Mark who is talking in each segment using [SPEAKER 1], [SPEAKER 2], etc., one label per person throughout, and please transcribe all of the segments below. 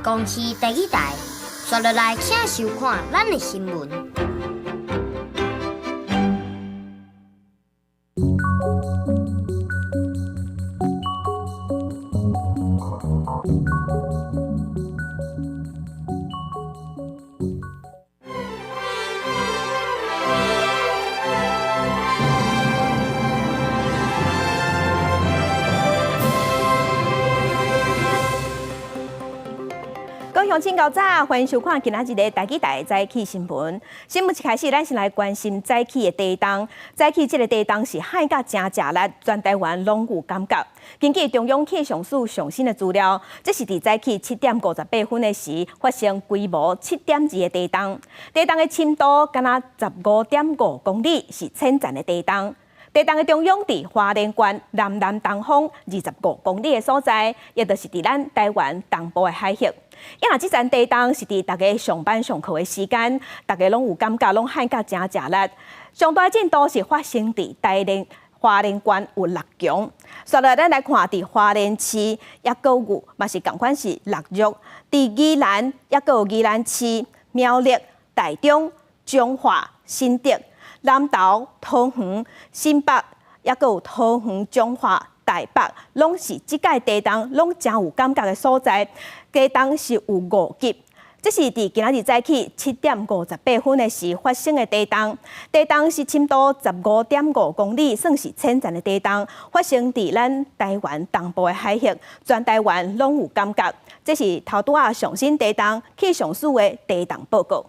[SPEAKER 1] 公視第一台，紲落來請收看咱的新聞。
[SPEAKER 2] 各位鄉親𠢕早，歡迎收看今仔日的台語台早起新聞。新聞一開始，咱先來關心早起的地動。早起這个地動是撼甲誠食力，全台灣攏有感覺。根據中央氣象署上新的資料，這是佇早起7點58分的時發生規模7.2的地動。地動的深度敢若15.5公里，是淺層的地動。地動的中央佇花蓮縣南南東方25公里的所在，也就是佇咱台灣東部的海域。因為這層地動是佇大家上班上課的時間，大家攏有感覺，攏撼甲誠食力。上大震度是發生佇台南花蓮縣有6強。紲落咱來看，佇花蓮市抑閣有嘛是仝款是6弱，佇宜蘭抑閣有宜蘭市、苗栗、台中、彰化、新竹、南投、桃園、新北，抑閣有桃園、彰化、台北，攏是這擺地動攏誠有感覺的所在。地動是有5級，這是佇今仔日早起7點58分的時發生的地動。地動是深度15.5公里，算是淺層的地動，發生佇咱台灣東部的海域，全台灣攏有感覺。這是頭拄仔上新地動氣象署的地動報告。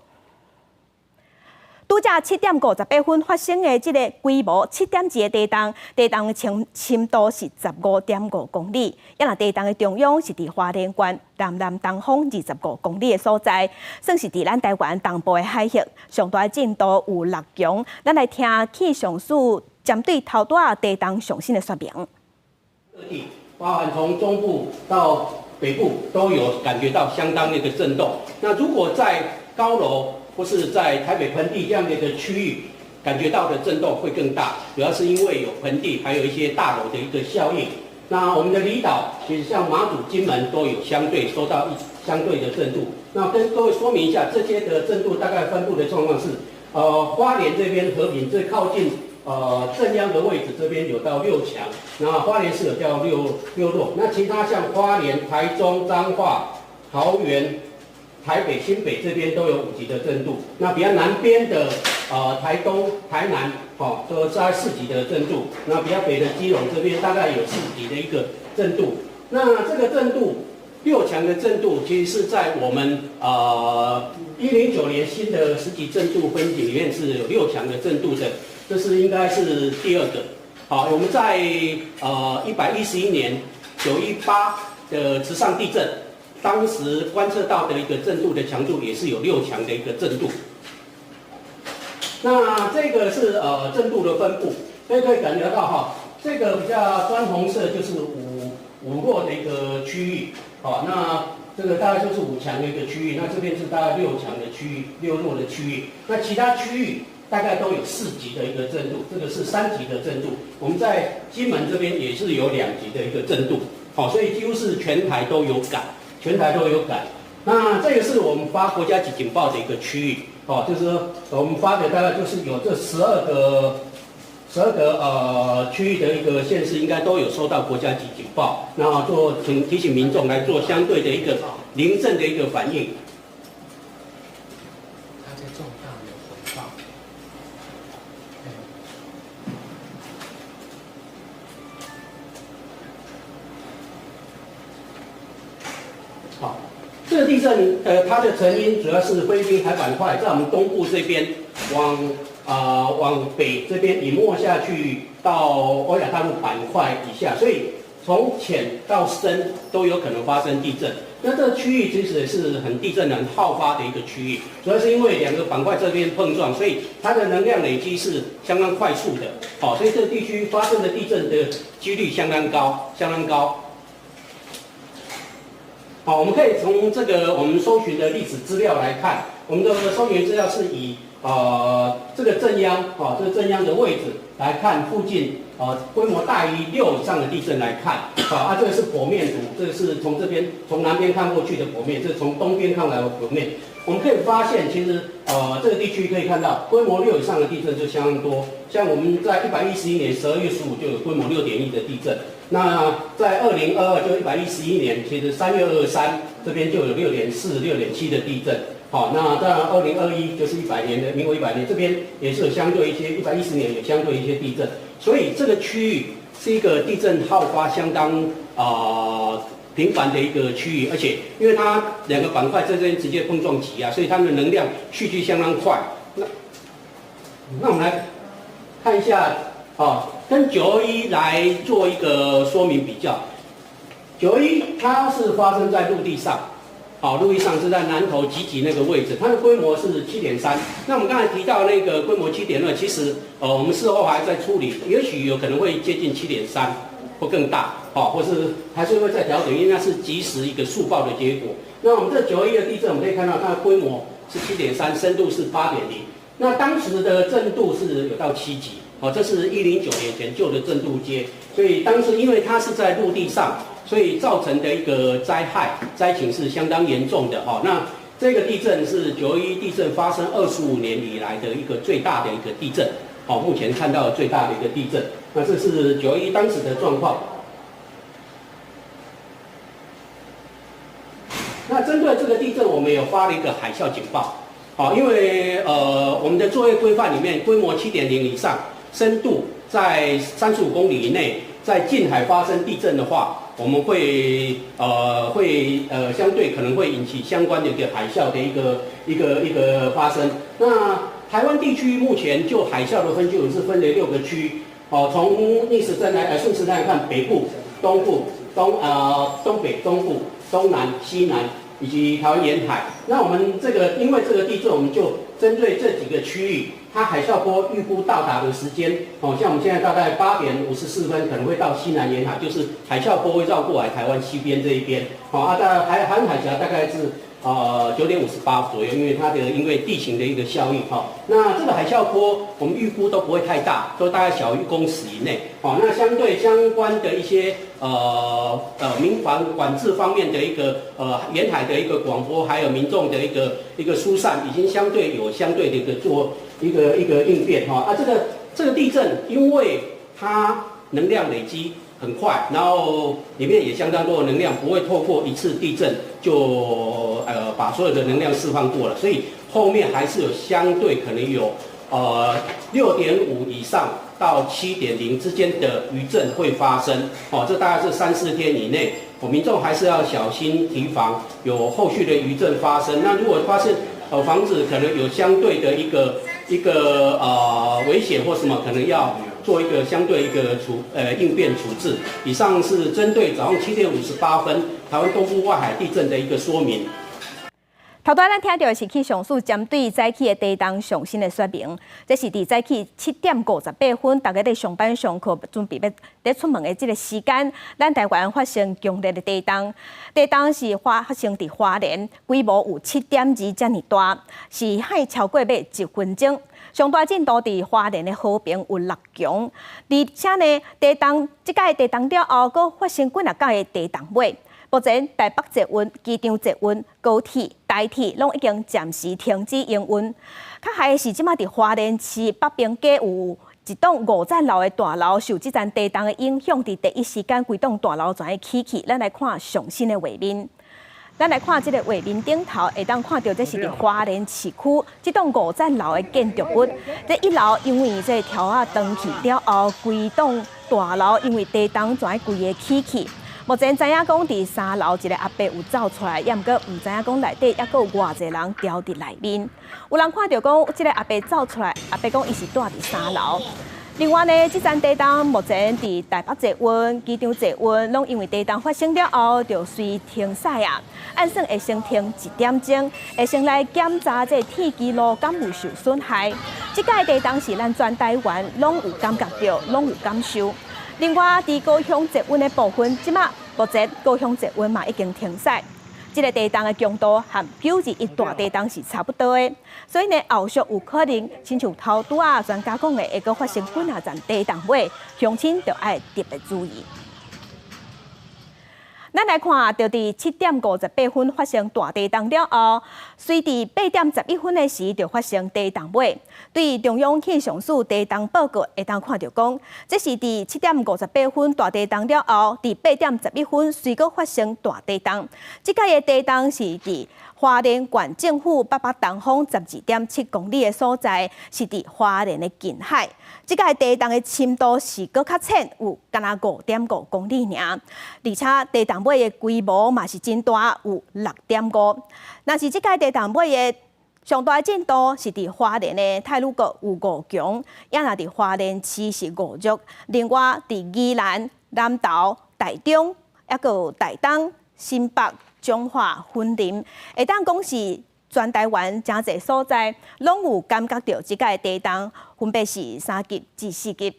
[SPEAKER 2] 拄才7點58分發生的這个規模7.2的地動，地動的深度是15.5公里，抑若地動的中央是佇花蓮縣南南東方25公里的所在，算是佇咱台灣東部的海域，上大震度有6強。咱來聽氣象署針對頭拄仔地動上新的說明。
[SPEAKER 3] 各地，包含從中部到北部都有感覺到相當的一個震動。那如果在高樓或是在台北盆地這樣的一個區域，感覺到的震動會更大，主要是因為有盆地，還有一些大樓的一個效應。那我們的離島，其實像馬祖、金門都有相對收到一相對的震度。那跟各位說明一下，這些的震度大概分布的狀況是，花蓮這邊和平最靠近震央的位置，這邊有到6強，那花蓮市有叫6弱。那其他像花蓮、台中、彰化、桃園、台北、新北這邊都有5級的震度，那比較南邊的台東、台南，哦，都在4級的震度。那比較北的基隆這邊大概有4級的一個震度。那這個震度6強的震度，其實是在我們109年新的10級震度分級裡面是有6強的震度的，這是應該是第二個。好，我們在111年918的池上地震。當時觀測到的一個震度的強度也是有6強的一個震度。那這個是震度的分布，所以可以感覺到哈，這個比較磚紅色就是5弱的一個區域，好，那這個大概就是5強的一個區域，那這邊是大概6強的區域，6弱的區域，那其他區域大概都有4級的一個震度，這個是3級的震度。我們在金門這邊也是有2級的一個震度，好，所以幾乎是全台都有感。全台都有感，那這個是我們發國家級警報的一個區域，哦，就是說我們發的大概就是有這12個區域的一個縣市，應該都有收到國家級警報，然後做請提醒民眾來做相對的一個臨震的一個反應。
[SPEAKER 4] 它在重大有回報。
[SPEAKER 3] 好，這個地震，它的成因主要是菲律賓海板塊在我們東部這邊往北這邊隱沒下去到歐亞大陸板塊以下，所以從淺到深都有可能發生地震。那這個區域其實也是很地震很好發的一個區域，主要是因為兩個板塊這邊碰撞，所以它的能量累積是相當快速的。好，所以這個地區發生的地震的幾率相當高，相當高。好，我們可以從這個我們搜尋的歷史資料來看，我們的搜尋資料是以這個震央，這個震央的位置來看附近規模大於6以上的地震來看，好啊，這個是剖面圖，這個是從這邊從南邊看過去的剖面，這是從東邊看來的剖面。我們可以發現，其實這個地區可以看到規模6以上的地震就相當多，像我們在111年12月15就有規模6.1的地震，那在2022就111年，其實3月23這邊就有6.4、6.7的地震。好，那當然2021就是100年的民國100年，這邊也是有相對一些110年有相對一些地震，所以這個區域是一個地震好發相當頻繁的一個區域，而且因為它兩個板塊在這邊直接碰撞擠壓，所以它的能量蓄積相當快。那我們來看一下，哦，跟921來做一個說明比較。921它是發生在陸地上。好，陸地上是在南投集集那個位置，它的規模是7.3。那我們剛才提到那個規模7.2，其實我們事後還在處理，也許有可能會接近7.3或更大，哦，或是還是會再調整，因為那是即時一個速報的結果。那我們這921的地震，我們可以看到它的規模是7.3，深度是8.0。那當時的震度是有到7級，哦，這是109年前舊的震度階，所以當時因為它是在陸地上。所以造成的一個災害災情是相當嚴重的哈。那這個地震是921地震發生25年以來的一個最大的一個地震，好，目前看到最大的一個地震。那這是921當時的狀況。那針對這個地震，我們有發了一個海嘯警報，好，因為我們的作業規範裡面，規模7.0以上，深度在35公里以內，在近海發生地震的話，我們會相對可能會引起相關的一個海嘯的一個發生。那台灣地區目前就海嘯的分區，我們是分為6個區。哦，從逆時針來順時針來看，北部、東部、東北、中部、東南、西南以及台灣沿海。那我們這個因為這個地震，我們就針對這幾個區域，它海嘯波預估到達的時間，哦，像我們現在大概8點54分可能會到西南沿海，就是海嘯波會繞過來台灣西邊這一邊，好啊，大概台灣海峽大概是9點58左右，因為它的因為地形的一個效應，哈，那這個海嘯波我們預估都不會太大，都大概小於1公尺以內，好，那相對相關的一些民防管制方面的一個沿海的一個廣播，還有民眾的一個疏散，已經相對有相對的一個做一個應變哈。啊，這個地震因為它能量累積很快，然後裡面也相當多的能量，不會透過一次地震就把所有的能量釋放過了，所以後面還是有相對可能有6.5以上到7.0之間的餘震會發生。哦，這大概是3、4天以內，我民眾還是要小心提防有後續的餘震發生。那如果發現房子可能有相對的一個危險或什麼，可能要做一個相對一個應變處置。以上是針對早上7點58分台灣東部外海地震的一個說明。
[SPEAKER 2] 頭拄咱聽到的是氣象署針對早起的地動上新的說明。這是佇早起7點58分，大家佇上班上課準備欲佇出門的這個時間，咱台灣發生強烈的地動。地動是發生佇花蓮，規模有7.2遮爾大，是撼超過欲一分鐘。上大震度佇花蓮的和平有6強，而且呢，地動這擺地動了後，閣發生幾若擺的地動尾。目前台北捷運、機場捷運、高鐵、台鐵攏已經暫時停止營運。較害的是，這馬佇花蓮市北平街有一棟5層樓的大樓受這陣地動的影響，佇第一時間規棟大樓全起去。咱來看上新的畫面。咱來看這個畫面頂頭，會當看到這是佇花蓮市區這棟5層樓的建築物。這一樓因為這柱仔斷去了後，規棟大樓因為地動全規个起去。目前知影講，佇3樓一个阿伯有走出來，也毋過毋知影講內底猶閣有偌濟人牢佇內面。有人看著講，這个阿伯走出來，阿伯講伊是住佇3樓。另外呢，這陣地動目前佇台北捷運、機場捷運，攏因為地動發生了後，就隨停駛啊。按算會先停1點鐘，會先來檢查這鐵支路敢有受損害。這擺地動是咱全台灣攏有感覺著，攏有感受。另外，佇高雄捷運的部分，這馬目前高雄捷運嘛已經停駛。這个地動的強度和9·21大地動是差不多的，所以呢，後續有可能親像頭拄仔專家講的，會閣發生幾若陣地動尾，鄉親就愛特別注意。咱來看，就佇7點58分發生大地動了後，隨佇8點11分的時就發生地動尾。對中央氣象署地動報告會當看著講，這是佇7點58分大地動了後，佇8點11分隨閣發生大地動。這擺的地動是佇花蓮縣政府北北東方12.7公里的所在，是佇花蓮的近海。這擺地動的深度是閣較淺，有干焦5.5公里爾，而且地動尾的規模嘛是真大，有6.5。若是這擺地動尾的上大震度是佇花蓮的太魯閣有5強，也若佇花蓮市是5弱。另外佇宜蘭、南投、台中，抑閣有台東、新北、彰化、雲林，會當講是全台灣誠濟所在，攏有感覺著這擺地動，分別是3級至4級。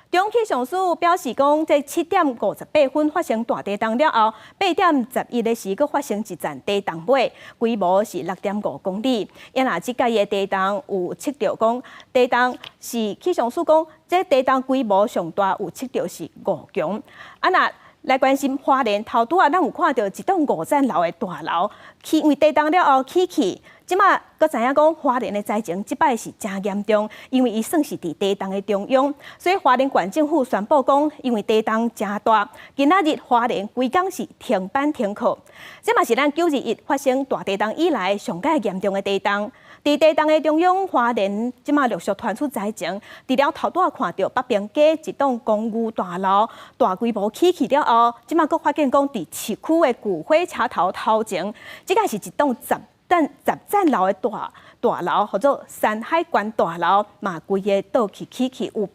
[SPEAKER 2] 中央氣象署表示講，這7點58分發生大地動了後，8點11的時閣發生一陣地動尾，規模是6.5公里。也若這擺的地動有測著講，地動是氣象署講，這地動規模上大有測著是5強。啊，若來關心花蓮頭拄仔，咱有看著一棟5層樓的大樓，起因為地動了後起去。這馬閣知影講花蓮的災情，這擺是誠嚴重，因為伊算是佇地動的中央，所以花蓮縣政府宣布講，因為地動誠大，今仔日花蓮規工是停班停課。這嘛是咱9·21發生大地動以來上蓋嚴重的地動。佇地動的中央，花蓮這馬陸續傳出災情，除了頭拄仔看著北平街一棟公寓大樓大規模起去了後，這馬閣發現講佇市區的舊火車頭頭前，這个是一棟10層樓的大大樓，號做山海關大樓，嘛規个倒去起去，有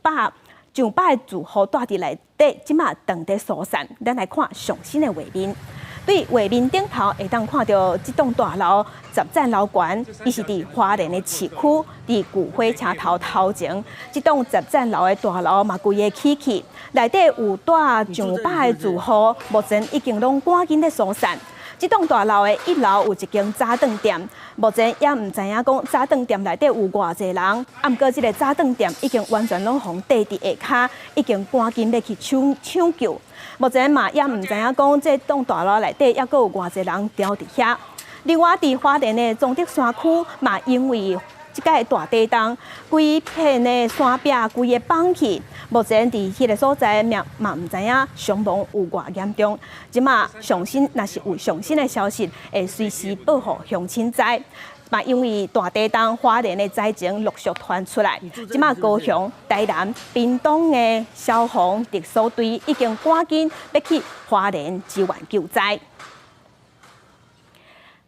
[SPEAKER 2] 上百个住戶蹛佇內底，這馬當佇疏散。咱來看上新的畫面，對畫面頂頭會當看著這棟大樓十層樓懸，伊是佇花蓮的市區，佇舊火車頭頭前，這棟十層樓的大樓嘛規个起去，內底有蹛上百个住戶，目前已經攏趕緊咧疏散。這棟大樓的一樓有一間早頓店，目前也毋知影講早頓店內底有偌濟人，啊，毋過這个早頓店已經完全攏予綴佇下跤，已經趕緊欲去搶救。目前嘛也毋知影講這棟大樓內底猶閣有偌濟人牢佇遐。另外，佇花蓮的崇德山區嘛，因為這擺大地動，規片的山壁規个崩去，目前佇彼个所在嘛毋知影傷亡有偌嚴重。這馬上新若是有上新的消息，會隨時報予鄉親知。嘛，因為大地動，花蓮的災情陸續傳出來，這馬高雄、台南、屏東的消防特搜隊已經趕緊欲去花蓮支援救災。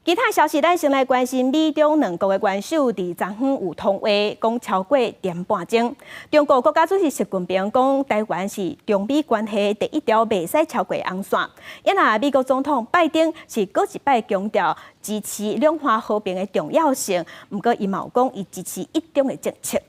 [SPEAKER 2] 其他消息，咱先來關心美中兩國的元首佇昨昏有通話，講超過點半鐘。中國國家主席習近平講，台灣是中美關係第一條袂使超過紅線。也若美國總統拜登是閣一擺強調支持兩岸和平的重要性，毋過伊嘛有講伊支持一中的政策。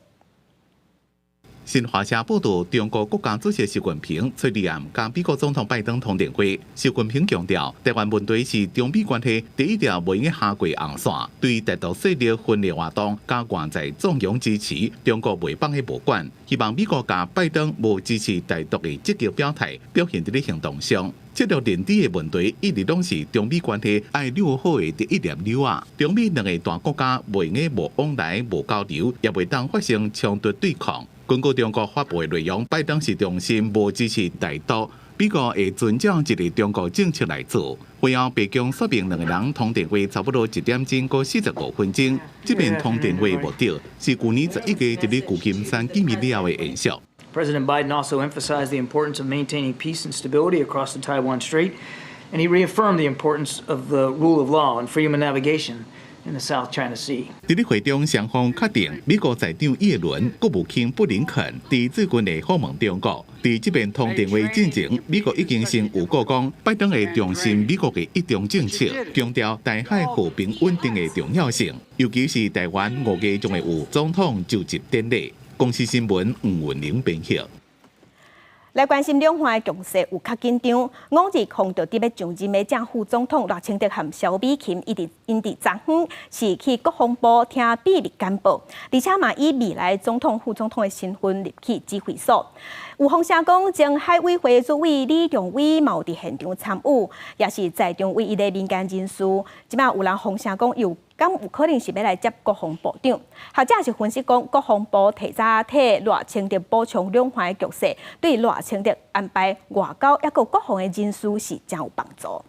[SPEAKER 5] 新華社報道，中國國家主席習近平昨日暗佮美國總統拜登通電話。習近平強調，台灣問題是中美關係第一條袂用跨過紅線，對台獨勢力分裂活動佮外在縱容支持，中國袂放予無管。希望美國佮拜登無支持台獨的積極表態，表現佇咧行動上。這個認知的問題，一直攏是中美關係愛扭好的第一粒紐仔。中美兩个大國家袂用無往來、無交流，也袂當發生衝突對抗。根據中國發布的內容，拜登是重申無支持台獨，美國會遵照一个中國政策來做。會後，白宮說明兩个人通電話差不多1點鐘閣45分鐘。這遍通電話目的是舊年11月佇咧舊金山見面了後的延續。
[SPEAKER 6] President Biden also emphasized the importance of maintaining peace and stability across the Taiwan Strait, and he reaffirmed the importance of the rule of law and freedom of navigation in the South China Sea.
[SPEAKER 5] 佇咧會中，雙方確定美國財長耶倫、國務卿布林肯佇最近會訪問中國。佇這遍通電話進前，美國已經先預告講，拜登會重申美國的一中政策，強調台海和平穩定的重要性，尤其是台灣5月將會有總統就職典禮。公視新聞吳文玲編譯。
[SPEAKER 2] 來關心兩岸的局勢有較緊張。五日碰著佇欲上任的正副總統賴清德和蕭美琴，伊佇𪜶佇昨昏是去國防部聽秘密簡報，而且嘛以未來總統、副總統的身份入去指揮所。有風聲講，前海委會主委李仲偉嘛有佇現場參與，也是在場唯一的民間人士。這擺有人風聲講，有敢有可能是欲來接國防部長？學者是分析講，國防部提早替賴清德補充兩岸的局勢，對賴清德安排外交抑閣國防的人事是誠有幫助。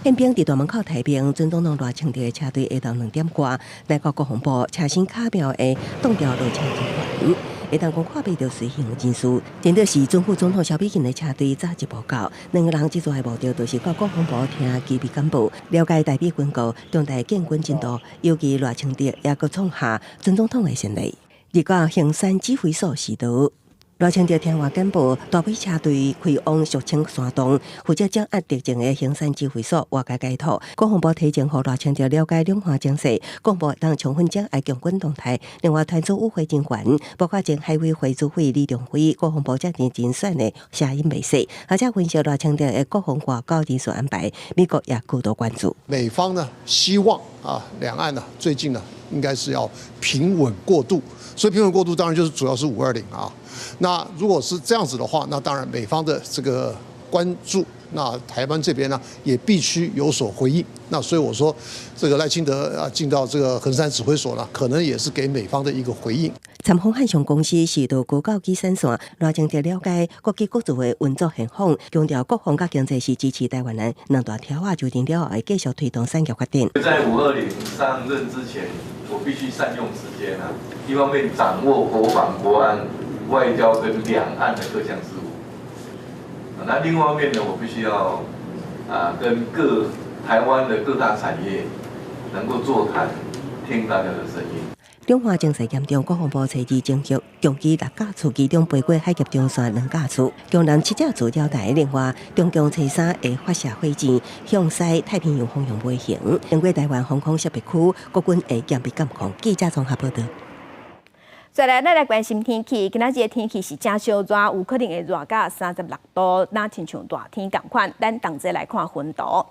[SPEAKER 7] 憲兵佇大門口提兵，準總統賴清德的車隊下晝2點外來到國防部，車身巧妙的擋掉落車人員，會當講看袂著隨行的人士，真的是準副總統蕭美琴的車隊早一步到，兩个人這逝的目的就是到國防部聽機密簡報，了解台美軍購、中台建軍進度，尤其賴清德也閣創下準總統的先例。入到衡山指揮所時頭。賴清德聽完簡報，大批車隊開往俗稱山洞，負責掌握敵情的衡山指揮所外界解套。國防部提前予賴清德了解兩岸情勢，國防部當充分掌握共軍動態。另外，團組與會人員，包括前海委會主委李仲輝、國防部長人選的聲音袂細，而且分析賴清德的國防外交人事安排，美國也高度關注。
[SPEAKER 8] 美方呢，希望啊，兩岸呢最近呢，應該是要平穩過渡，所以平穩過渡當然就是主要是520啊。那如果是這樣子的話，那當然美方的這個關注，那台灣這邊呢也必須有所回應。那所以我說，這個賴清德啊進到這個衡山指揮所呢，可能也是給美方的一個回應。
[SPEAKER 7] 參訪漢翔公司是到高教機產線，賴清德了解國際國資的運作現況，強調國防佮經濟是支持台灣人兩大條仔就任了後會繼續推動產業發展。
[SPEAKER 9] 在520上任之前，我必須善用時間啊，一方面掌握國防、國安、外交跟兩岸的各項事務，那另外一方面呢，我必須要啊跟各台灣的各大產業能夠座談，聽大家的聲音。
[SPEAKER 7] 兩岸情勢嚴重，國防部初二偵測共機六架次，其中飛過海峽中線兩架次，共南七架次繞台。另外，中共初三會發射火箭向西太平洋方向飛行，經過台灣防空識別區，國軍會嚴密監控。記者綜合報道。
[SPEAKER 2] 再來，咱來關心天氣。今仔日的天氣是誠燒熱，有可能會熱到36度，若親像熱天仝款。咱同齊來看雲圖。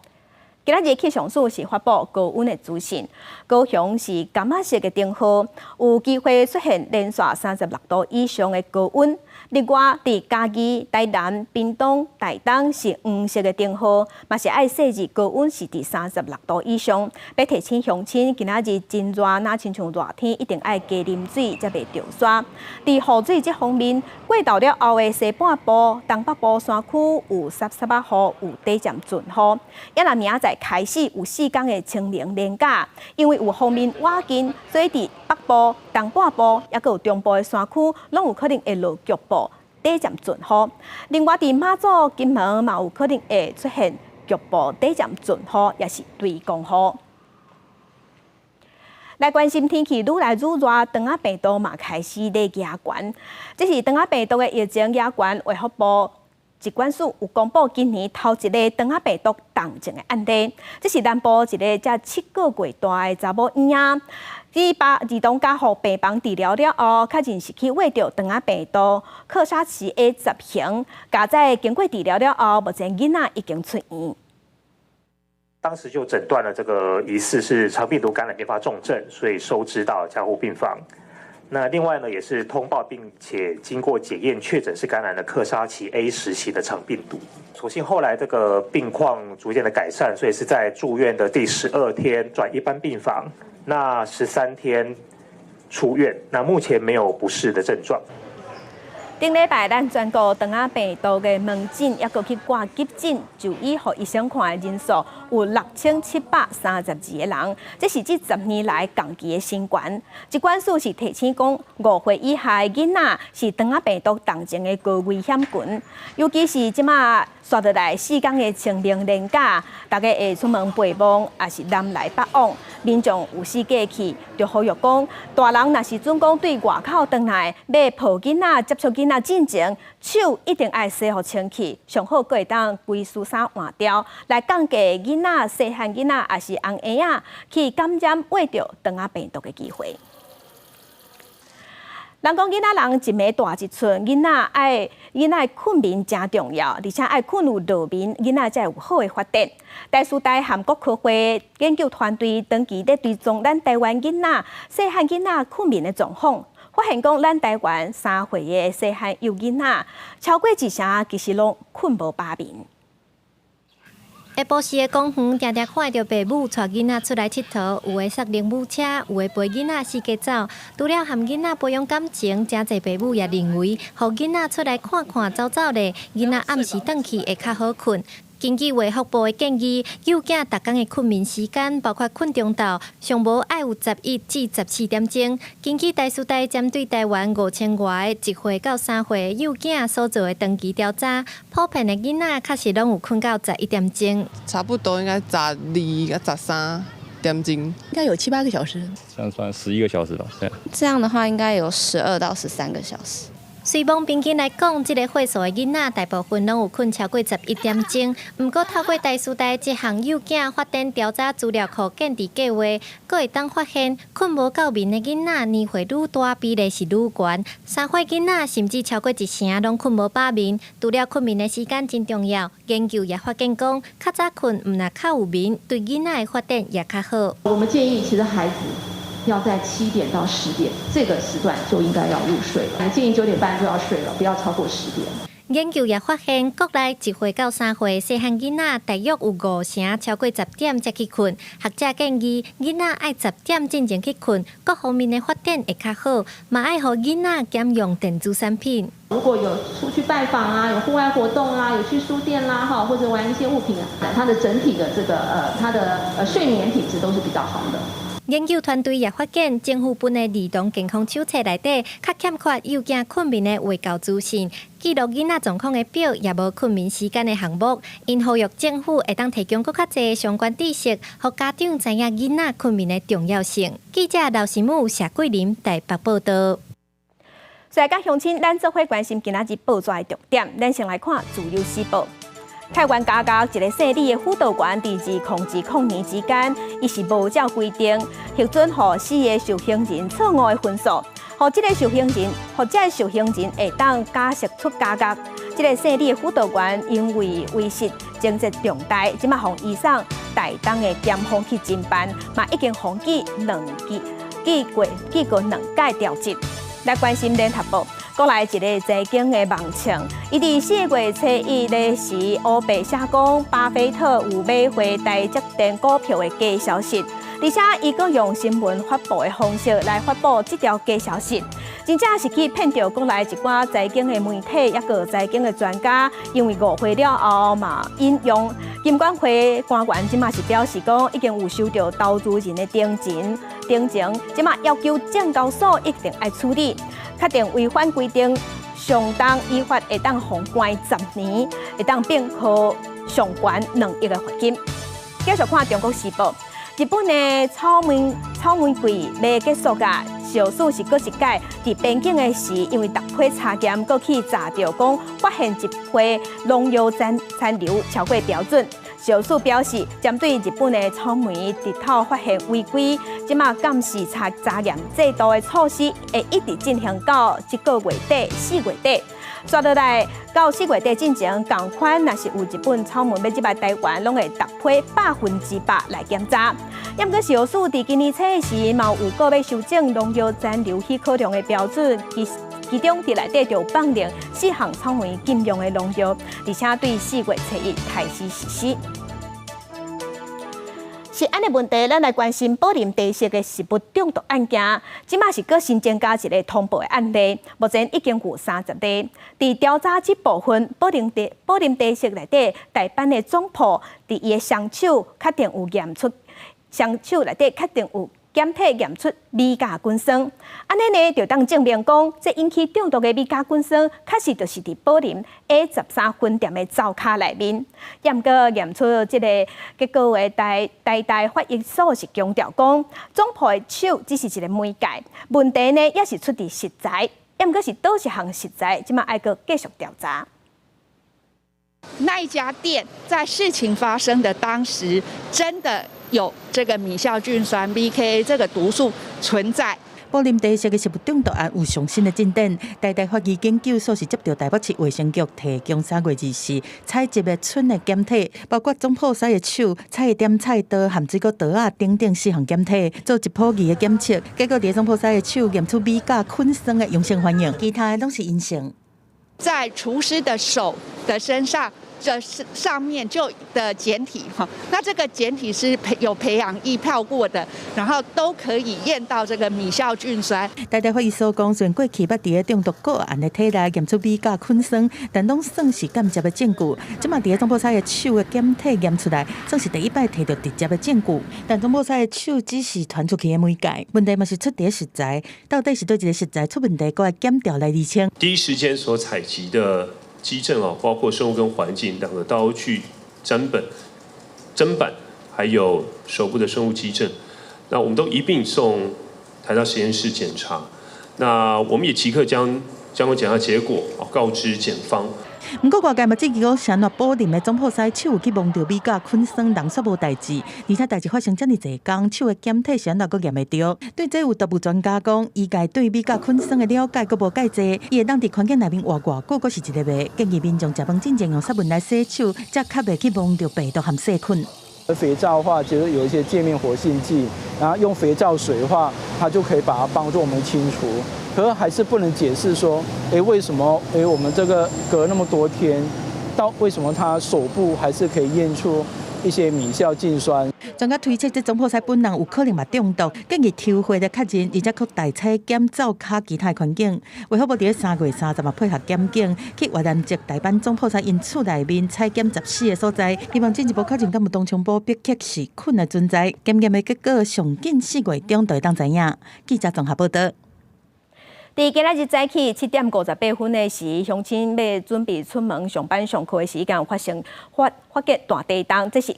[SPEAKER 2] 今仔日氣象署是發布高溫的資訊，高雄是柑仔色的燈號，有機會出現連續36度以上的高溫。另外，佇嘉義、台南、屏東、台東是黃色的燈號，嘛是愛細緻高溫是佇36度以上。欲提醒鄉親，今仔日真熱，若親像熱天，一定愛加啉水，才袂著沙。佇雨水這方面，過晝了後的西半部、東北部山區有濕濕仔雨，有短暫陣雨。抑若明仔載開始有4天的清明連假，因為有鋒面倚近，所以佇北部、東半部，抑閣有中部的山區，攏有可能會落局部短暫陣雨。另外，佇馬祖、金門嘛有可能會出現局部短暫陣雨，也是雷公雨。來關心天氣愈來愈熱，腸仔病毒嘛開始咧加懸。這是腸仔病毒的疫情加懸，衛福部疾管署有公布今年頭一个腸仔病毒重症的案例。這是南部一个才7個月大的查某嬰仔，佇把兒童加護病房治療了後，確認是去秽著腸仔病毒克沙奇 A 十型，佳哉經過治療了後，目前囡仔已經出院。
[SPEAKER 10] 當時就診斷了這個疑似是腸病毒感染併發重症，所以收治到加護病房。那另外呢，也是通報並且經過檢驗確診是感染了克沙奇 A 十型的腸病毒。所幸後來這個病況逐漸的改善，所以是在住院的第12天轉一般病房，那13天出院，那目前沒有不適的症狀。
[SPEAKER 2] 頂禮拜，咱全國腸仔病毒的門診，抑閣去掛急診就醫，予醫生看的人數有6732個人，這是這10年來仝期的新懸。疾管署是提醒講，5歲以下的囡仔是腸仔病毒重症的高危險群，尤其是這馬紲落來4天的清明連假，大家會出門陪墓，抑是南來北往，民眾有四界去，就呼籲講，大人若是準講對外口轉來，欲抱囡仔、接觸囡仔進前，手一定愛洗予清氣，上好閣會當規束衫換掉，來降低囡仔、細漢囡仔，抑是紅嬰仔去感染秽著腸仔病毒的機會。人講囡仔人一暝大一寸，囡仔睏眠誠重要，而且愛睏有落眠，囡仔才會有好的發展。台師大和國科會研究團隊長期咧追蹤咱台灣囡仔細漢囡仔睏眠的狀況，發現講咱台灣3歲的細漢幼囡仔超過一成其實攏睏無飽眠。
[SPEAKER 11] 下晡時的公園，定定看著爸母帶囡仔出來𨑨迌，有的捒奶母車，有的陪囡仔四界走。除了和囡仔培養感情，誠濟爸母也認為，予囡仔出來看看、走走咧，囡仔暗時轉去會較好睏。根據衛福部的建議，幼囝逐工的睏眠時間，包括睏中晝，上無愛有11至14點鐘。根據台師大針對台灣5000外個1歲到3歲幼囝所做的長期調查，普遍的囡仔確實攏有睏到11點鐘。
[SPEAKER 12] 差不多應該12到13點鐘，
[SPEAKER 13] 應該有七八個小時。
[SPEAKER 14] 這樣算11個小時吧。對。
[SPEAKER 15] 這樣的話應該有12到13個小時。
[SPEAKER 11] 雖罔平均來講，這个歲數的囡仔大部分攏有睏超過11點鐘。毋過透過台師大這項幼囝發展調查資料庫建置計劃，閣會當發現睏無夠眠的囡仔年歲愈大比例是愈懸。3歲囡仔甚至超過一成攏睏無飽眠。除了睏眠的時間真重要，研究也發現講，較早睏毋但較有眠，對囡仔的發展也較好。
[SPEAKER 16] 我們建議，其實孩子要在7點到10點這個時段就應該要入睡了。建議9點半就要睡了，不要超過10點。
[SPEAKER 11] 研究也發現，國內1歲到3歲細漢囡仔，大約有五成超過10點才去睏。學者建議，囡仔愛10點進前去睏，各方面的發展會較好，嘛愛予囡仔減用電子產品。
[SPEAKER 16] 如果有出去拜訪啊，有戶外活動啦，有去書店啦，哈，或者玩一些物品啊，它的整體的這個它的睡眠品質都是比較好的。
[SPEAKER 11] 研究團隊也發現，政府分的兒童健康手冊內底，較欠缺幼囝睏眠的衛教資訊，記錄囡仔狀況的表，也無睏眠時間的項目。𪜶呼籲政府會當提供閣較濟相關知識，予家長知影囡仔睏眠的重要性。記者劉新武、謝桂林台北報導。
[SPEAKER 2] 所以，佮鄉親，咱做伙關心今仔日報紙的重點，咱先來看《自由時報》。泰源監獄一个姓李的輔導員，佇2020年之間，伊是無照規定核准予四个受刑人錯誤的分數，予這个受刑人，予這个受刑人會當假釋出監獄。這个姓李的輔導員因為違失情節重大，這馬予移送台東的檢方去偵辦，嘛已經予記兩記記過記過兩屆調職。來關心聯合報，國內一个財經的網站，伊佇4月初1日時，烏白寫講巴菲特有買回台積電股票的假消息，而且伊閣用新聞發布的方式來發布這條假消息，真正是去騙著國內一寡財經的媒體，抑閣財經的專家，因為誤會了後嘛引用。金管會官員這馬是表示講，已經有收著投資人的定情，定情，這馬要求證交所一定愛處理，確定違反規定，上重依法會當予關10年，會當併科上懸2億的罰金。繼續看《中國時報》，日本的草莓季欲結束矣，小暑是閣一擺佇邊境的時，因為逐批查驗，閣去查著講發現一批農藥殘留超過標準。小署表示，針對日本的草莓直透發現違規，這馬監視查驗制度的措施會一直進行到這個月底、四月底。煞落來到四月底進前，仝款若是有日本草莓欲入來台灣，攏會逐批100%來檢查。毋過，小署佇今年初時，嘛有閣欲修正農藥殘留許可量的標準，其中佇內底就放定四項草莓禁用的農藥，而且對4月初1開始實施。食安的問題，咱來關心寶林茶室的食物中毒案件，這馬是閣新增加一个通報的案例，目前已經有30例。佇調查這部分，寶林茶室內底台辦的總鋪，佇伊的雙手確定有驗出，雙手內底確定有檢體驗出米酵菌酸，按呢呢就當證明講，這引起中毒的米酵菌酸，確實就是佇寶林 A13分店的灶跤內面。毋過驗出這个結果的台大法醫所是強調講，總鋪的手只是一个媒介，問題呢也是出佇食材，毋過是佗一項食材，這馬愛閣繼續調查。
[SPEAKER 17] 那一家店在事情發生的當時，真的有這個米酵菌酸 BKA 這個毒素存在。
[SPEAKER 7] 寶
[SPEAKER 12] 埔林茶色的食物中毒案有上新的進展。台大法醫研究所是接著台北市衛生局提供3月24採集的賰的檢體，包括總鋪師的手、菜點菜刀和水果刀仔等等四項檢體，做質譜儀的檢測，結果佇總鋪師的手驗出米甲菌酸的陽性反應，其他的攏是陰性。
[SPEAKER 17] 在廚師的手的身上，這上面就的檢體哈，那這個檢體是有培養液泡過的，然後都可以驗到這個米酵菌酸。
[SPEAKER 12] 台大法醫所講，雖然過去捌佇咧中毒個案的體內驗出米甲菌酸，但攏算是間接的證據。這馬佇咧總鋪師的手的檢體驗出來，算是第一擺提著直接的證據。但總鋪師的手只是傳出去的媒介，問題嘛是出佇咧食材，到底是佗一个食材出問題，閣愛檢調來釐清。
[SPEAKER 13] 第一時間所採集的跡證哦，包括生物跟環境兩個刀具砧本、砧板，還有手部的生物跡證，那我們都一併送台大實驗室檢查。那我們也即刻將相關檢查結果告知檢方。
[SPEAKER 12] 毋過外界嘛質疑講，啥物埔林的總鋪師手有去摸著米甲菌酸，人煞無代誌，而且代誌發生遮爾濟工，手的檢體是按怎閣驗會著？對這有毒物專家講，醫界對米甲菌酸的了解閣無蓋濟，伊會當佇環境內面活偌久，閣是一個謎。建議民眾食飯進前用殺菌來洗手，才較袂去摸著病毒和細菌。
[SPEAKER 18] 肥皂的話，其實有一些界面活性劑，然後用肥皂水的話，它就可以把它幫助我們清除。可是還是不能解釋說，為什麼？我們這個隔那麼多天，到為什麼他手部還是可以驗出一些米酵菌酸？
[SPEAKER 12] 專家推測，這總鋪師本人有可能嘛中毒，建議抽血來確認，而且閣代採檢灶跤其他環境。衛福部佇咧3月30嘛配合檢警去越南籍大阪總鋪師𪜶厝內面採檢14個所在，希望進一步確認敢有東昌府白克氏菌的存在。檢驗的結果上緊4月中就會當知影。記者綜合報導。
[SPEAKER 2] 佇今仔日早起7點58分的時，鄉親欲準備出門上班上課的時間，發生發覺大地動，這是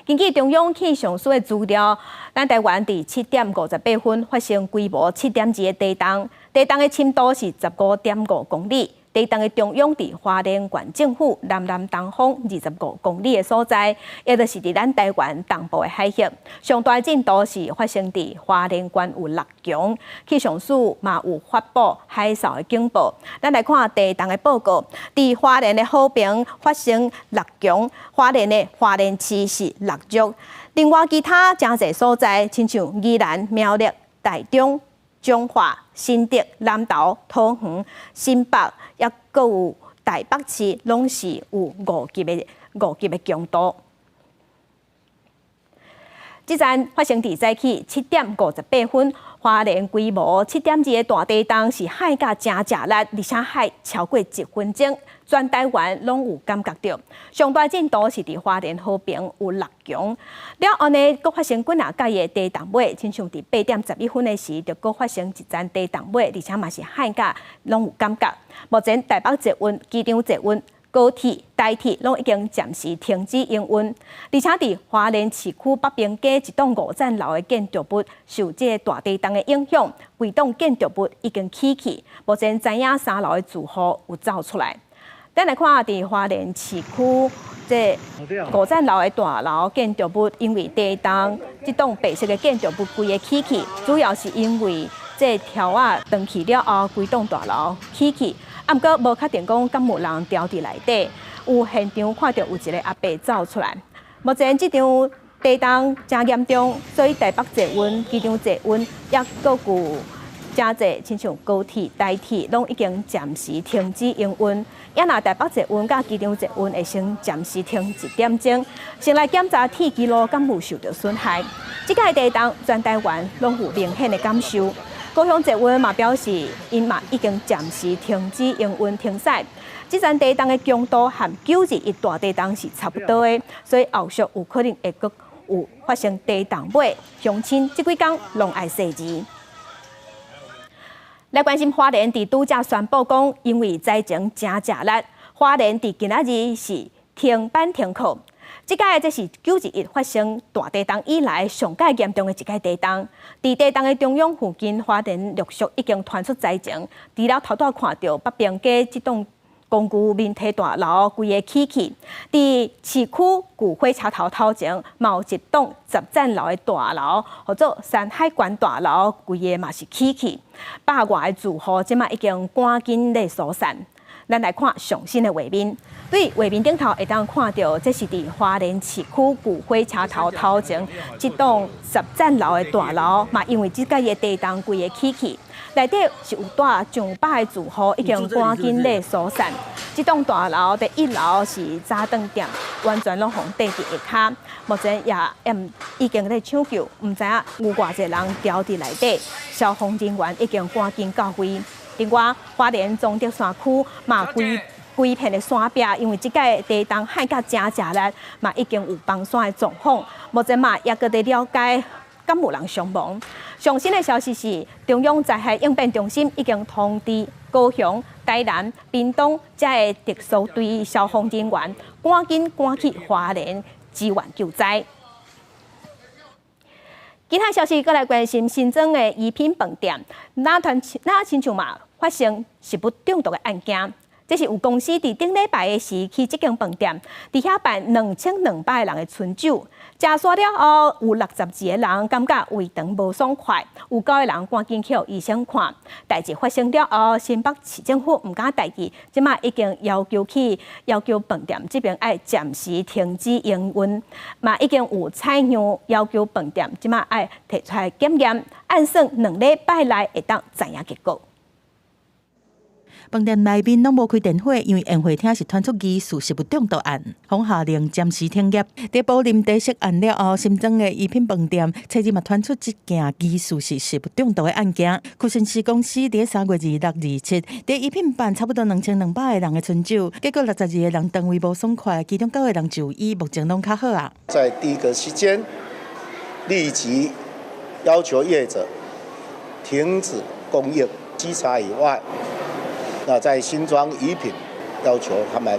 [SPEAKER 2] 根據中央氣象署的資料，咱台灣佇7點58分發生規模7.2的地動，地動的深度是15.5公里。地動的中央佇花蓮縣政府南南東方25公里的所在，也就是佇咱台灣東部的海域。上大震度是發生佇花蓮縣有6強，氣象署嘛有發布海嘯的警報。咱來看地動的報告，佇花蓮的和平發生六強，花蓮的花蓮市是6弱。另外其他誠濟所在，親像宜蘭、苗栗、台中、彰化、新竹、南投、桃園、新北，抑閣有台北市，攏是有5級的強度。這陣發生佇早起7點58分，花蓮規模7.2的大地動是撼甲誠吃力，而且撼超過1分鐘，全台灣攏有感覺著。上大震度是佇花蓮和平有6強，了後呢，閣發生幾若擺的地動尾，親像佇8點11分的時，就閣發生一陣地動尾，而且嘛是撼甲攏有感覺。目前台北捷運、機場捷運、高鐵、台鐵攏已經暫時停止營運，而且佇花蓮市區北平街一棟五層樓的建築物受這個大地動的影響，規棟建築物已經起去，目前知影三樓的住戶有走出來。咱來看佇花蓮市區這五層樓的大樓建築物，因為地動，這棟白色的建築物規个起去，主要是因為這柱仔斷去了後，規棟大樓起去。啊，毋過無確定講敢有人牢佇內底，有現場看著有一個阿伯走出來。目前這場地動誠嚴重，所以台北捷運、機場捷運，抑閣有誠濟，親像高鐵、台鐵，攏已經暫時停止營運。也若台北捷運佮機場捷運會先暫時停一點鐘，先來檢查鐵支路敢有受著損害。這擺地動全台灣攏有明顯的感受。高雄捷運嘛表示，𪜶嘛已經暫時停止營運停駛。這陣地動的強度和9·21大地動是差不多的，所以後續有可能會閣有發生地動尾，鄉親這幾工攏愛細膩。來關心花蓮佇拄才宣布講，因為災情誠吃力，花蓮佇今仔日是停班停課。這擺這是9·21發生大地動以來上蓋嚴重的一擺地動。佇地動的中央附近，花蓮陸續已經傳出災情。除了頭拄看著北平街這棟公寓面梯大樓規个起去。佇市區舊火車頭頭前，嘛有一棟10層樓的大樓，號做山海關大樓，規个嘛是起去。百外个住戶這馬已經趕緊咧疏散。咱來看上新的畫面，對畫面頂頭會當看著，這是佇花蓮市區舊火車頭頭前，這棟10層樓的大樓，嘛因為這擺的地動規个起去，內底是有蹛上百个住戶已經趕緊咧疏散。這棟大樓佇一樓是早頓店，完全攏予硩佇下跤。目前也已經咧搶救，毋知影有偌濟人牢佇內底，消防人員已經趕緊到位。另外，花蓮崇德山區嘛，規規片的山壁，因為這擺地動撼甲誠食力，嘛已經有崩山的狀況。目前嘛也閣佇了解，敢有人傷亡。上新的消息是，中央災害應變中心已經通知高雄、台南、屏東遮个特殊隊消防人員，趕緊趕去花蓮支援救災。其他消息，閣來關心新莊的魚品飯店，哪團哪親像嘛發生食物中毒的案件。這是有公司佇頂禮拜的時去這間飯店，佇遐辦2200個人的春酒，食煞了後有62個人感覺胃腸無爽快，有九個人趕緊去予醫生看。代誌發生了後，新北市政府毋敢代誌，這馬已經要求去要求飯店這邊愛暫時停止營運，嘛已經有採樣要求飯店這馬愛提出來檢驗，按算2禮拜內會當知影結果。
[SPEAKER 12] 飯店內面攏無開電火，因為宴會廳是傳出疑似食物中毒案，予下令暫時停業。佇寶林茶室案了後，新莊的魚品飯店，昨日嘛傳出一件疑似是食物中毒的案件。屈臣氏公司佇3月26、27，佇魚品辦差不多2200個人的春酒，結果62個人腸胃無爽快，其中九個人就醫，目前攏較好啊。
[SPEAKER 19] 在第一個時間，立即要求業者停止供應稽查以外。那在新莊魚品要求他們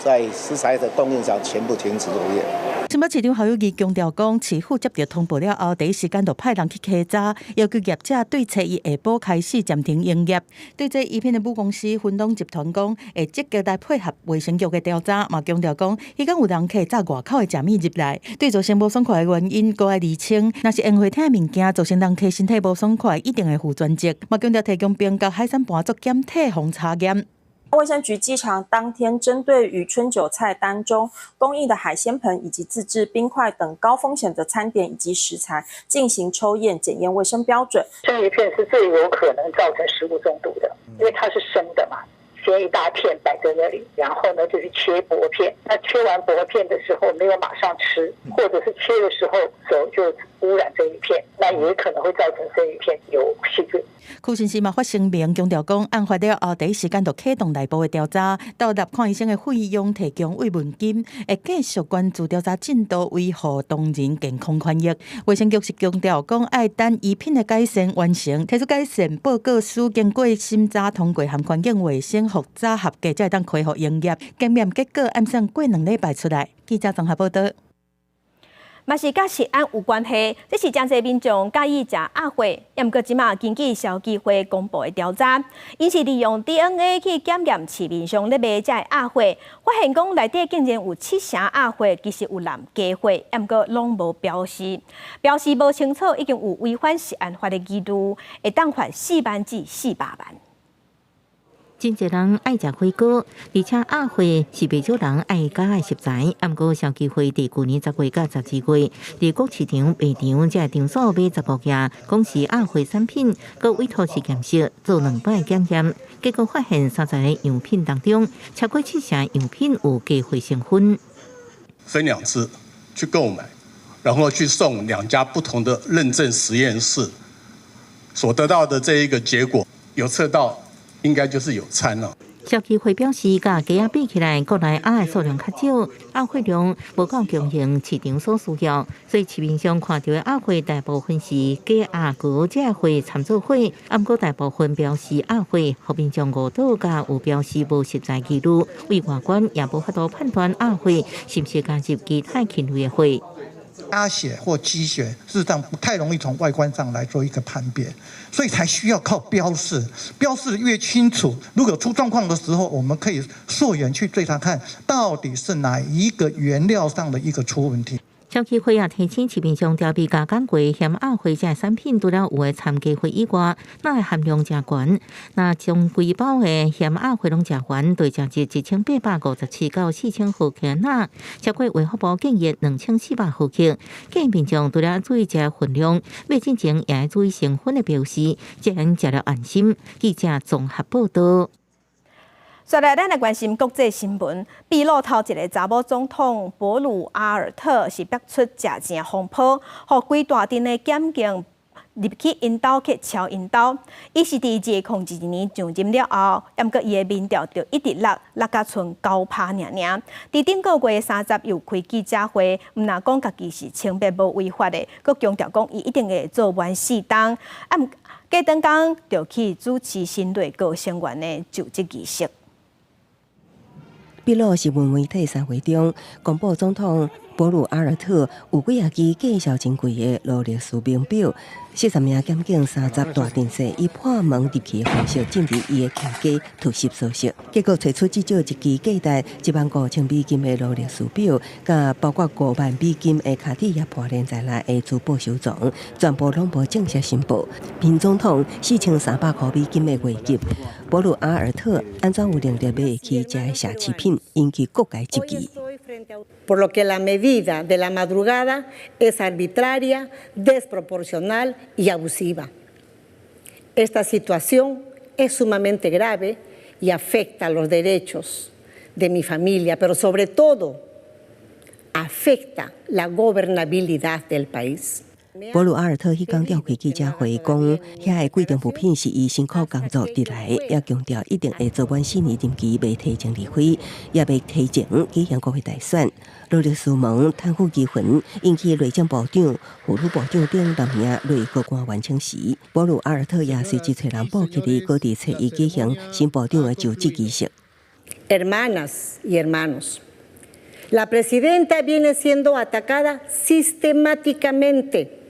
[SPEAKER 19] 在食材的供應上全部停止作業。
[SPEAKER 12] 新北市長侯友宜強調講，市府接著通報了後，第一時間就派人去稽查，要求業者對初一下晡開始暫停營業。對這魚品的母公司芬隆集團講，會積極來配合衛生局的調查，嘛強調講，彼工有人客紮外口的食物入來，對造成無爽快的原因，閣愛釐清。若是宴會廳的物件造成人客身體無爽快，一定會負全責。嘛強調提供冰佮海產盤做檢體予查驗。
[SPEAKER 20] 衛生局稽查當天，針對於春酒菜單中供應的海鮮盆以及自製冰塊等高風險的餐點以及食材進行抽驗檢驗衛生標準。
[SPEAKER 21] 生魚片是最有可能造成食物中毒的，因為它是生的嘛，先一大片擺在那裡，然後呢就是切薄片，那切完薄片的時候沒有馬上吃，或者是切的時候手就污染這一片，那也可能會造成生魚片有細菌。
[SPEAKER 12] 屈臣氏嘛發聲明強調講，案發了後第一時間就啟動內部的調查，投入看醫生的費用提供慰問金，會繼續關注調查進度，維護當人健康權益。衛生局是強調講，愛等魚品的改善完成，提出改善報告書，經過審查通過，和環境衛生複查合格，才會當恢復營業。檢驗結果按算過2禮拜出來。記者綜合報導。
[SPEAKER 2] 嘛是佮食安有關係，這是誠濟民眾佮意食鴨血，毋過這馬根據消基會公布的調查，𪜶是利用 DNA 去檢驗市面上咧賣這个鴨血，發現講內底竟然有七成鴨血其實有摠假貨，毋過攏無標示，標示無清楚，已經有違反食安法的疑慮，會當罰4萬至400萬。
[SPEAKER 22] 真濟人愛食火鍋，而且鴨血是袂少人愛加的食材。毋過消基會佇舊年10月佮12月，佇各市場、賣場這場所買15件，講是鴨血產品，閣委託實驗室做兩擺檢驗，結果發現30個樣品當中，超過七成樣品有假貨成分。
[SPEAKER 23] 分兩次去購買，然後去送兩家不同的認證實驗室，所得到的這一個結果，有測到。應該就是有摻了。
[SPEAKER 22] 消基會表示，佮雞鴨比起來，國內鴨的數量較少，鴨血量無夠供應市場所需要，所以市面上看著的鴨血大部分是假鴨膏這血摻做貨。毋過大部分標示鴨血，予民眾誤導，佮有標示無實在記錄，對外觀也無法度判斷鴨血是毋是加入其他禽類的血。
[SPEAKER 1] 鴨血或雞血，事實上不太容易從外觀上來做一個判別，所以才需要靠標示。標示越清楚，如果出狀況的時候，我們可以溯源去追查，看到底是哪一個原料上的一個出問題。
[SPEAKER 22] 消基會也提醒市面上調味加工過鹹鴨血這產品，除了有的摻雞血以外，鈉的含量誠懸。若將規包的鹹鴨血攏食完，對食值1857到4000毫克鈉，超過衛福部建議2400毫克。建議民眾除了注意食分量，買進前也愛注意成分的標示，這樣食了安心。記者綜合報道。
[SPEAKER 2] 接來，咱來關心國際新聞。秘魯頭一个查某總統博魯阿爾特是逼出食糋風波，予規大陣的檢警入去𪜶兜去抄𪜶兜。伊是佇2002年上任了後，毋過伊的民調就一直落，落甲賰9趴爾爾。佇頂個月30又開記者會，毋但講家己是清白無違法的，閣強調講伊一定會做完四冬。啊，過轉工就去主持新內閣成員的就職儀式。
[SPEAKER 7] 秘魯新聞媒體3月中公布，總統博魯阿爾特有幾仔支價數真貴的勞力士名錶，40名檢警30大陣勢以破門入去的方式進入伊的家突襲搜索，結果揣出至少一支價值15,000美金的勞力士錶，佮包括5萬美金的卡地亞項鏈在內的珠寶收藏，全部攏無正式申報。騙總統4300塊美金的月給，博魯阿爾特按怎有能力買會起這奢侈品，引起各界質疑。
[SPEAKER 3] Por lo que la medida de la madrugada es arbitraria, desproporcional y abusiva. Esta situación es sumamente grave y afecta los derechos de mi familia, pero sobre todo afecta la gobernabilidad del país.
[SPEAKER 7] 博魯阿爾特彼工召開記者會，講遐个貴重物品是伊辛苦工作得來，也強調一定會做滿4年任期，袂提前離開，也袂提前舉行國會大選。勞力士門貪腐疑雲，引起內政部長、婦女部長等六名內閣官員請辭。博魯阿爾特也隨即揣人報起佇各地揣伊舉行新部長的就職儀式。
[SPEAKER 3] Hermanas y hermanos, la presidenta viene siendo atacada sistemáticamente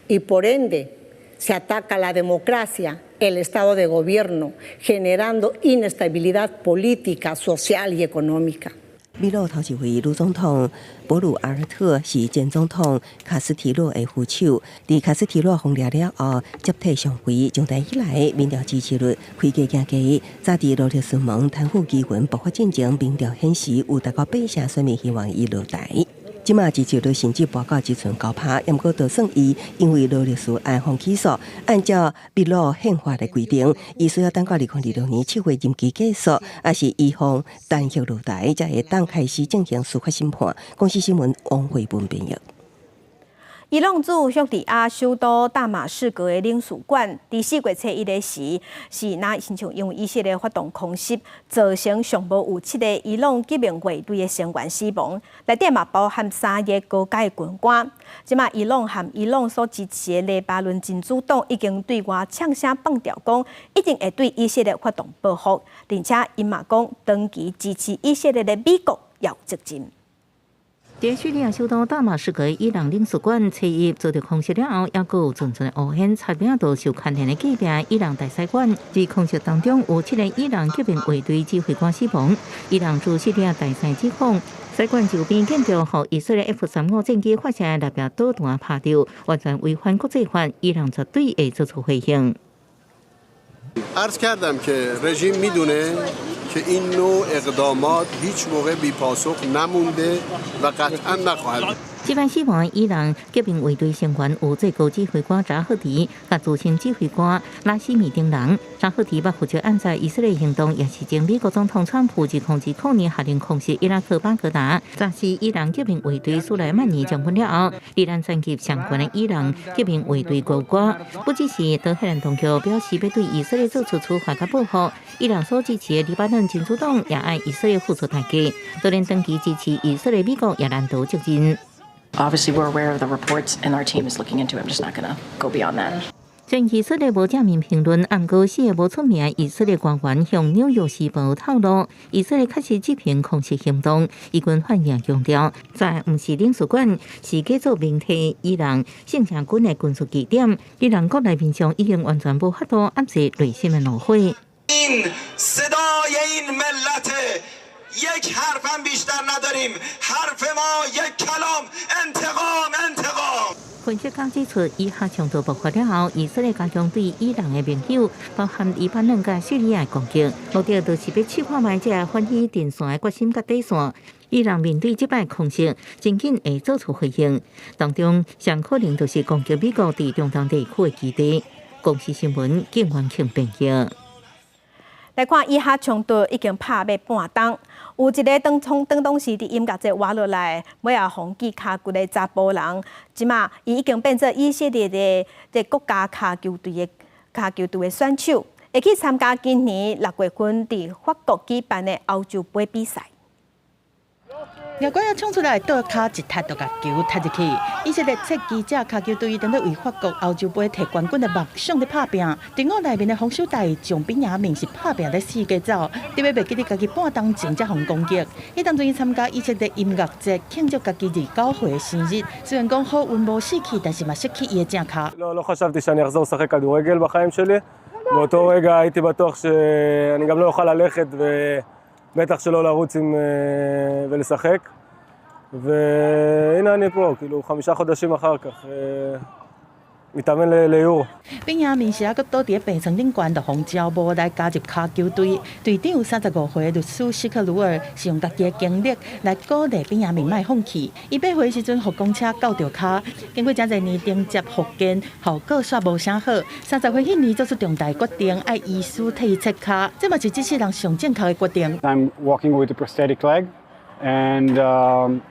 [SPEAKER 3] y por ende se ataca la democracia, el estado de gobierno, generando inestabilidad política, social y económica.
[SPEAKER 7] 秘魯頭一位女總統博魯阿爾特是前總統卡斯提洛的副手，佇卡斯提洛肨掠了後接替上位，上台以來民調支持率開低行低，早佇勞力士門貪腐疑雲爆發進前，民調顯示有達到8成選民希望伊落台。這馬支持率甚至跋到只賰9趴，毋過就算伊因為勞力士案予起訴，按照秘魯憲法的規定，伊需要等到2026年7月任期結束，抑是伊予彈劾落台，才會當開始進行司法審判。公視新聞王慧文編譯。
[SPEAKER 2] 伊朗駐敘利亞首都大馬士革的領事館，佇4月初1的時，是若親像因為以色列發動空襲，造成上無有七個伊朗革命衛隊的成員死亡，內底嘛包含三个高階軍官。這馬伊朗和伊朗所支持的黎巴嫩真主黨已經對外嗆聲放調，講一定會對以色列發動報復，並且𪜶嘛講長期支持以色列的美國也有責任。
[SPEAKER 22] 佇敘利亞首都大馬士革伊朗領事館，初一遭著空襲了後，猶閣有陣陣烏煙，差點就受牽連的隔壁伊朗大使館。佇空襲當中，有七个伊朗革命衛隊指揮官死亡。伊朗駐敘利亞大使指控，使館周邊建築予以色列 F-35戰機發射獵鷹導彈拍著，完全違反國際法。伊朗絕對會做出回應。
[SPEAKER 4] عرض کردم که رژیم میدونه که این نوع اقدامات هیچ موقع بی پاسخ نمونده و قطعا نخواهد
[SPEAKER 22] 這擺死亡伊朗革命衛隊成員有最高指揮官扎赫迪、佮資深指揮官拉西米等人。扎赫迪捌負責暗殺以色列行動，也是前美國總統川普2020年下令空襲伊拉克巴格達，炸死伊朗革命衛隊蘇萊曼尼將軍了後，依然層級上懸的伊朗革命衛隊高官，不只是德黑蘭當局表示欲對以色列做出處罰佮報復，伊朗所支持的黎巴嫩真主黨也愛以色列付出代價，就連長期支持以色列美國也難逃責任。
[SPEAKER 24] Obviously, we're aware of the reports, and our team is looking into it. I'm just not going to go beyond that.
[SPEAKER 22] 雖然以色列無正面評論，毋過四个無出名以色列官員向紐約時報透露，以色列確實執行空襲行動。以軍發言強調，這毋是領事館，是假做明替伊朗聖戰軍的軍事據點。伊朗國內民眾已經完全無法度壓制內心的怒火。
[SPEAKER 5] صدای این ملت یک حرفم بیشتر نداریم حرف ما یک کلام انتقام انتقام
[SPEAKER 22] 分析家指出，以哈衝突爆發了後，以色列加強對伊朗的盟友，包含黎巴嫩佮敘利亞的攻擊，目的就是欲試看覓這个反伊陣線的決心佮底線。伊朗面對這擺空襲，真緊會做出回應，當中上可能就是攻擊美國佇中東地區的基地。公視新聞，景元慶編譯。
[SPEAKER 2] 來看以哈衝突已經拍欲半冬，有一个當創當當時佇音樂節倚落來，尾仔予鋸跤骨的查埔人，這馬伊已經變做以色列的這國家跤球隊的跤球隊的選手，會去參加今年6月份佇法國舉辦的歐洲盃比賽。
[SPEAKER 12] 掠拐仔衝出來，倒跤一踢就共球踢入去。以色列設計者跤球隊當咧為法國歐洲盃提冠軍的夢想咧拍拚。陣伍內面的防守大將比亞明是拍拚咧四界走，特別袂記得家己半冬前才予攻擊。彼當陣伊參加以色列音樂節慶祝家己29歲的生日，雖然講好運無死去，但是嘛失去伊的正跤。
[SPEAKER 6] לא, לא חשבתי שאני אחזור לשחק כדורגל בחיים שלי. באותו רגע הייתי בטוח שאני גם לא אוכל ללכת ובטח שלא לרוץ עם, ולשחק. והנה אני פה, כאילו 5 חודשים אחר כך, מתאמן ליורו.
[SPEAKER 12] 比亞明是猶閣倒佇咧病床頂懸，就予招募來加入跤球隊。隊長35歲律師史克魯爾是用家己的經歷來鼓勵比亞明莫放棄。伊8歲時陣，予公車轎著跤，經過誠濟年重接復健，效果煞無啥好。30歲彼年做出重大決定，愛醫師替伊切跤，這嘛是這世人上正確的決定。
[SPEAKER 6] I'm walking with a prosthetic leg. And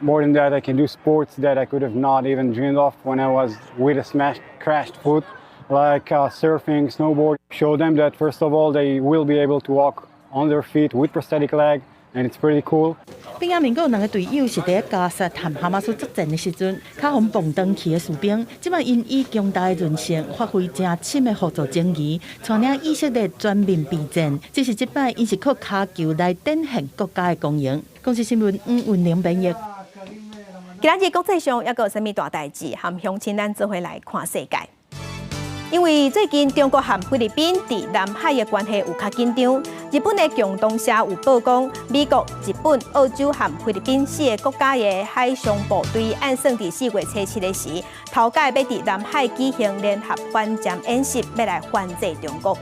[SPEAKER 6] more than that, I can do sports that I could have not even dreamed of when I was with a smashed, crashed foot, like surfing, snowboard. Show them that, first of all, they will be able to walk on their feet with prosthetic leg, and it's pretty cool.
[SPEAKER 12] 比亞明閣有兩个隊友是佇咧加薩和哈馬斯作戰的時陣，跤予磅斷去的士兵，這擺𪜶以強大的韌性，發揮誠深的合作情誼，帶領以色列全面備戰。只是這擺，𪜶是靠跤球來展現國家的光榮。公視新聞黃雲玲編譯。
[SPEAKER 2] 今仔日國際上猶閣有啥物大代誌？和鄉親咱做伙來看世界。因為最近中國和菲律賓佇南海的關係有較緊張，日本的共同社有報講，美國、日本、澳洲和菲律賓四个國家的海上部隊按算佇4月初7的時，頭擺欲佇南海舉行聯合反潛演習，欲來反制中國。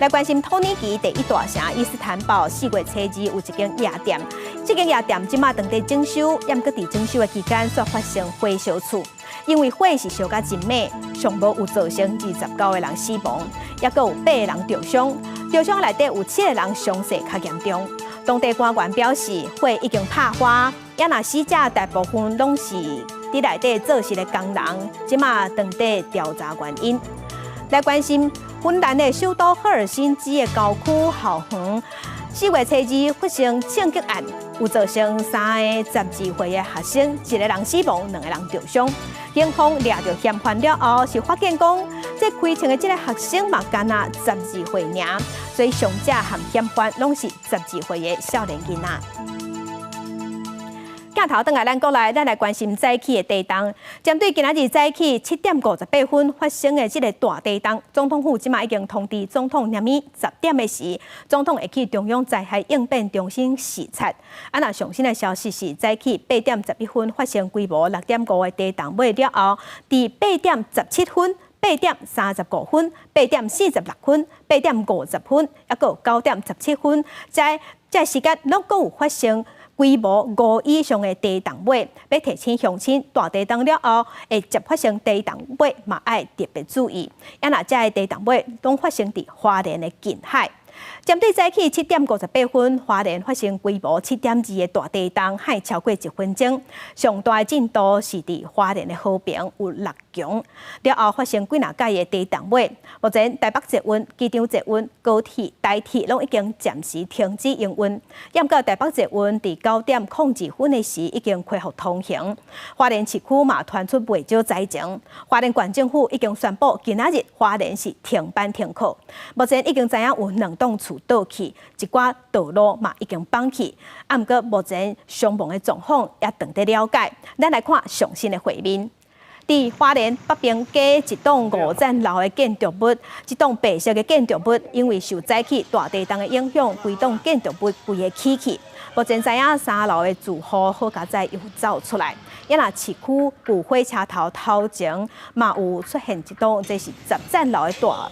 [SPEAKER 2] 來關心土耳其第一大城伊斯坦堡4月初2有一間夜店，這間夜店這馬正佇整修，猶閣佇整修的期間，煞發生火燒厝。因為火是燒甲真猛，上無有造成29個人死亡，猶閣有八个人著傷，著傷內底有七個人傷勢較嚴重。當地官員表示，火已經拍花，也若死者大部分攏是佇內底做事的工人，這馬正佇調查原因。來關心芬蘭的首都赫爾辛基的郊區校園，4月初2發生槍擊案，有造成三个12歲的學生，一个人死亡，兩个人著傷。警方掠著嫌犯了後，是發現講，這開槍的這个學生嘛，敢若12歲爾，所以傷者和嫌犯攏是十二歲的少年囡仔。鏡頭轉來咱國內，咱來關心早起的地動。針對今仔日早起7點58分發生的這个大地動，總統府這馬已經通知總統，明暝10點的時，總統會去中央災害應變中心視察。啊，若上新的消息是，早起8點11分發生規模6.5的地動尾了後，佇8點17分、8點35分、8點46分、8點50分，猶閣有9點17分，在這時間攏閣有發生規模5以上的地動尾，欲提醒鄉親，大地動了後會接發生地動尾，嘛愛特別注意。啊，若這个地動尾攏發生佇花蓮的近海。針對早起7點58分，花蓮發生規模7.2的大地動，撼超過一分鐘。上大的震度是佇花蓮的和平有六強。了後發生幾若擺的地動尾，目前台北捷運、機場捷運、高鐵、台鐵攏已經暫時停止營運。毋過台北捷運佇9點02分的時已經恢復通行。花蓮市區嘛傳出袂少災情，花蓮縣政府已經宣布今仔日花蓮是停班停課。目前已經知影有兩棟厝倒去，一寡道路嘛已經崩去。啊，毋過目前傷亡的狀況也當咧了解。咱來看上新的畫面。佇花蓮北平街一棟五層樓的建築物，這棟白色的建築物因為受早起大地動的影響，規棟建築物規个起去。目前知影三樓的住戶好佳哉有走出來。也若市區舊火車頭頭前嘛有出現一棟，這是10層樓的大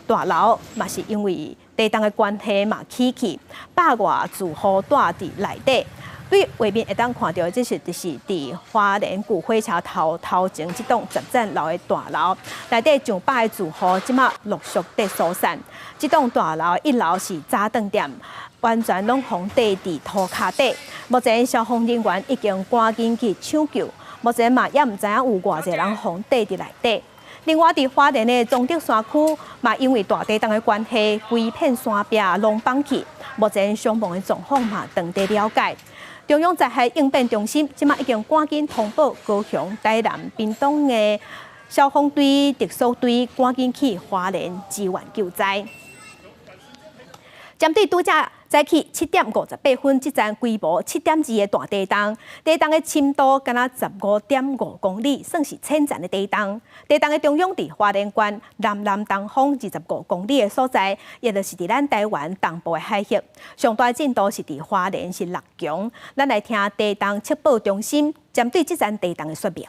[SPEAKER 2] 大樓，嘛是因為地動的關係嘛起去，百外住戶蹛佇內底。對畫面會當看著，這是就是佇花蓮舊火車頭頭前這棟十層樓的大樓，內底上百个住戶這馬陸續佇疏散。這棟大樓一樓是早頓店，完全攏予綴佇塗跤底。目前消防人員已經趕緊去搶救，目前嘛也毋知影有偌濟人予綴佇內底。另外，佇花蓮的崇德山區，嘛因為大地動的關係，規片山壁攏崩去。目前傷亡的狀況嘛，當咧了解。中央災害應變中心這馬已經趕緊通報高雄、台南、屏東的消防隊、特搜隊，趕緊去花蓮支援救災。針對拄才早起7點58分，這陣規模7.2的大地動，地動的深度敢若15.5公里，算是淺層的地動。地動的中央佇花蓮縣南南東方25公里的所在，也就是佇咱台灣東部的海域。上大震度是佇花蓮是6強。咱來聽地動測報中心針對這陣地動的說明。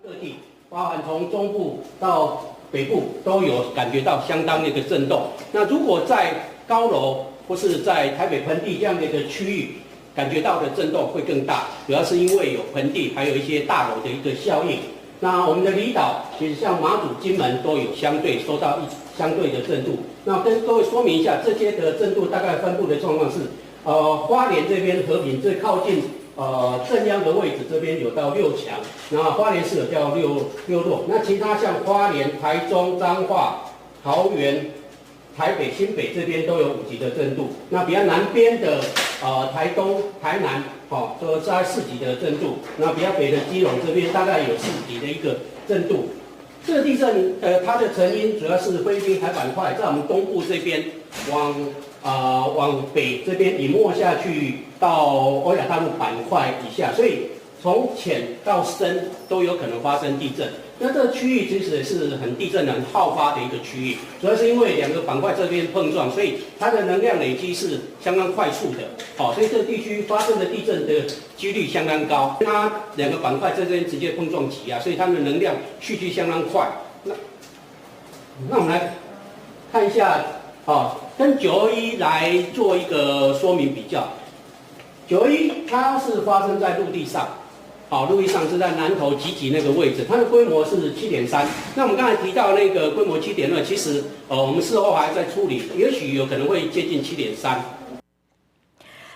[SPEAKER 8] 各地，包含從中部到北部，都有感覺到相當的一個震動。那如果在高樓或是在台北盆地這樣的一個區域，感覺到的震動會更大，主要是因為有盆地，還有一些大樓的一個效應。那我們的離島，其實像馬祖、金門都有相對收到一相對的震度。那跟各位說明一下，這些的震度大概分布的狀況是，花蓮這邊和平最靠近震央的位置，這邊有到6強，那花蓮市有到6弱。那其他像花蓮、台中、彰化、桃園、台北、新北這邊都有5級的震度，那比較南邊的台東、台南，哦，都在4級的震度。那比較北的基隆這邊大概有4級的一個震度。這個地震，它的成因主要是菲律賓海板塊在我們東部這邊往北這邊隱沒下去到歐亞大陸板塊以下，所以從淺到深都有可能發生地震。那這個區域其實也是很地震很好發的一個區域，主要是因為兩個板塊這邊碰撞，所以它的能量累積是相當快速的，好，所以這個地區發生的地震的幾率相當高。它兩個板塊這邊直接碰撞擠壓，所以它的能量蓄積相當快。那我們來看一下，哦，跟921來做一個說明比較。921它是發生在陸地上。好，陸地上是在南投集集那個位置，它的規模是7.3。那我們剛才提到那個規模7.2，其實我們事後還在處理，也許有可能會接近7.3。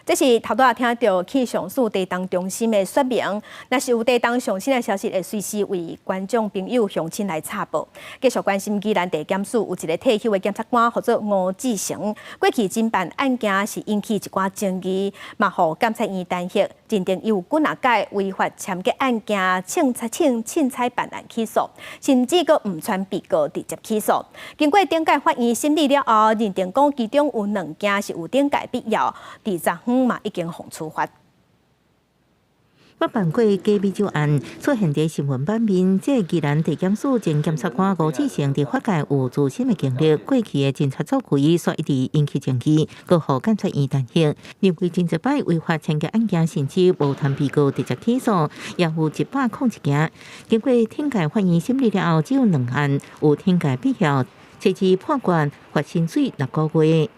[SPEAKER 2] 這是頭拄仔聽著氣象署地動中心的說明，若是有地動上新的消息，會隨時為觀眾朋友鄉親來插報。繼續關心宜蘭地檢署有一个退休的檢察官，號做吳志成，過去偵辦案件是引起一寡爭議，嘛予監察院彈劾，認定伊有幾若擺違法簽結案件，凊彩凊凊彩辦案起訴，甚至閣誤傳被告直接起訴。經過頂級法院審理了後，認定講其中有兩件是有懲戒必要，佇昨昏嘛已經予處罰。
[SPEAKER 22] 捌辦過假米酒案，出現佇新聞版面。這個宜蘭地檢署前檢察官吳志成佇法界有資深的經歷，過去的偵查作為，煞一直引起爭議，閣予監察院彈劾，認為真濟擺違法簽結案件，甚至無通被告直接起訴，也有101件。經過頂級法院審理了後，只有兩案有懲戒必要，這次判決罰薪水6個月。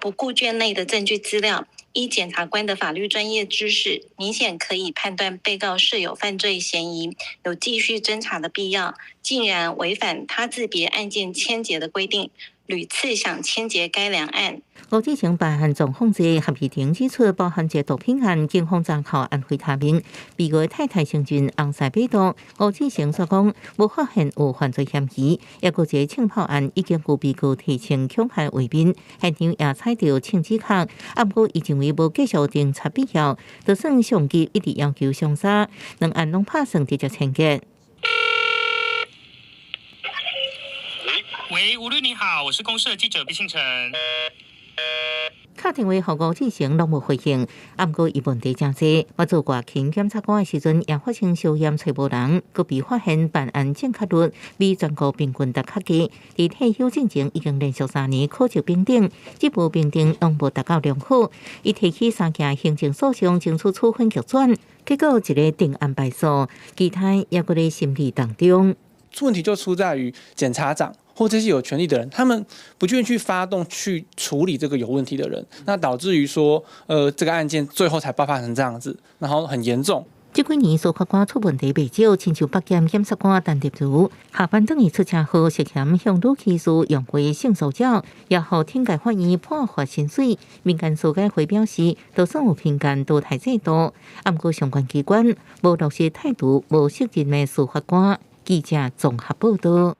[SPEAKER 9] 不顧卷內的證據資料，依檢察官的法律專業知識，明顯可以判斷被告是有犯罪嫌疑，有繼續偵查的必要，竟然違反他自別案件簽結的規定，屢次想牽結該兩案。
[SPEAKER 22] 吳志成辦案總控制合議庭指出，包含這毒品案，警方查扣安非他命，被告太太成俊紅曬被毒。吳志成所講，無發現有犯罪嫌疑，抑閣一個槍炮案已經有被告提呈恐嚇為民，現場也採著槍指殼，啊，毋過伊認為無繼續偵查必要，就算上級一直要求相殺，兩案攏拍算直接簽結。
[SPEAKER 10] 喂，吳律你好，我是公視記者畢信成。
[SPEAKER 22] 敲電話予吳志成攏無回應，啊，毋過伊問題誠濟。我做外勤檢察官的時陣，也發生相嫌揣無人，閣被發現辦案正確率比全國平均值較低。佇退休進前已經連續3年考級評等，這部評定攏無達到良好。伊提起三件行政訴訟，爭取處分逆轉，結果一个定案敗訴，其他猶閣咧審理當中。
[SPEAKER 14] 問題就出在於檢察長或這些有權力的人，他們不願意去發動去處理這個有問題的人，那導致於說，這個案件最後才爆發成這樣子，然後很嚴重。
[SPEAKER 22] 這幾年司法官出問題袂少，親像北檢檢察官陳德如下班轉去出車禍，涉嫌向女騎士用過性騷擾，也予天界法院判罰薪水。民間司改會表示，就算有偏見淘汰制度，啊，毋過相關機關無落實態度、無責任的司法官。記者綜合報道。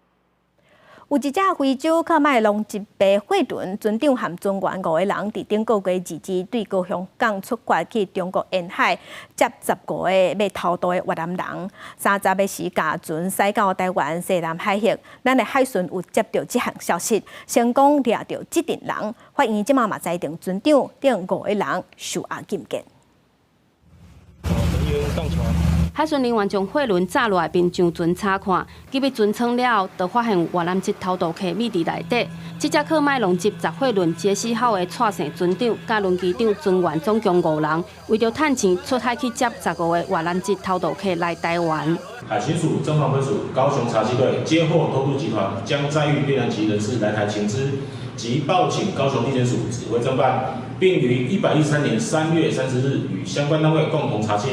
[SPEAKER 2] 有一隻非洲喀麥隆籍白貨輪，船長和船員五個人，佇頂個月22對高雄港出發去中國沿海接15個欲偷渡的越南人。30个時共船駛到台灣西南海域，咱的海巡有接著這項消息，成功掠著這陣人。法院這馬嘛裁定船長等五個人受押禁見。
[SPEAKER 15] 海巡人員將貨輪炸落來，並上船查看，入去船艙了後，就發現越南籍偷渡客匿佇內底。這隻喀麥隆籍雜貨輪傑西號的蔡姓船長、佮輪機長、船員總共五人，為著趁錢出海去接15個越南籍偷渡客來台灣。
[SPEAKER 24] 海巡署偵防分署高雄查緝隊接獲偷渡集團將載運越南籍人士來台情資，即報請高雄地檢署指揮偵辦，並於113年3月30日與相關單位共同查緝。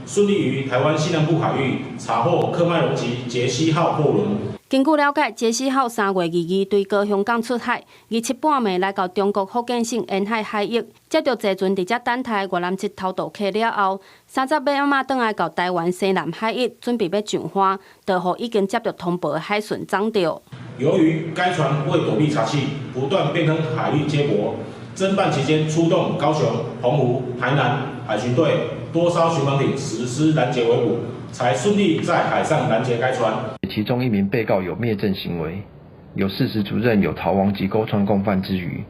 [SPEAKER 24] 順利於台灣西南部海域查獲喀麥隆籍傑西號貨輪。
[SPEAKER 15] 根據了解，傑西號3月22對高雄港出海，27半暝來到中國福建省沿海海域，接著坐船佇遮等待越南籍偷渡客了後，30欲暗仔轉來到台灣西南海域，準備欲上岸，就予已經接著通報的海巡掌著。
[SPEAKER 24] 由於該船為躲避查緝，不斷變更海域接駁，偵辦期間出動高雄、澎湖、台南海巡隊多艘巡防艇實施攔截圍捕，才順利在海上攔截該船。
[SPEAKER 25] 其中一名被告有滅證行為，有事實足證有逃亡及勾串共犯之虞，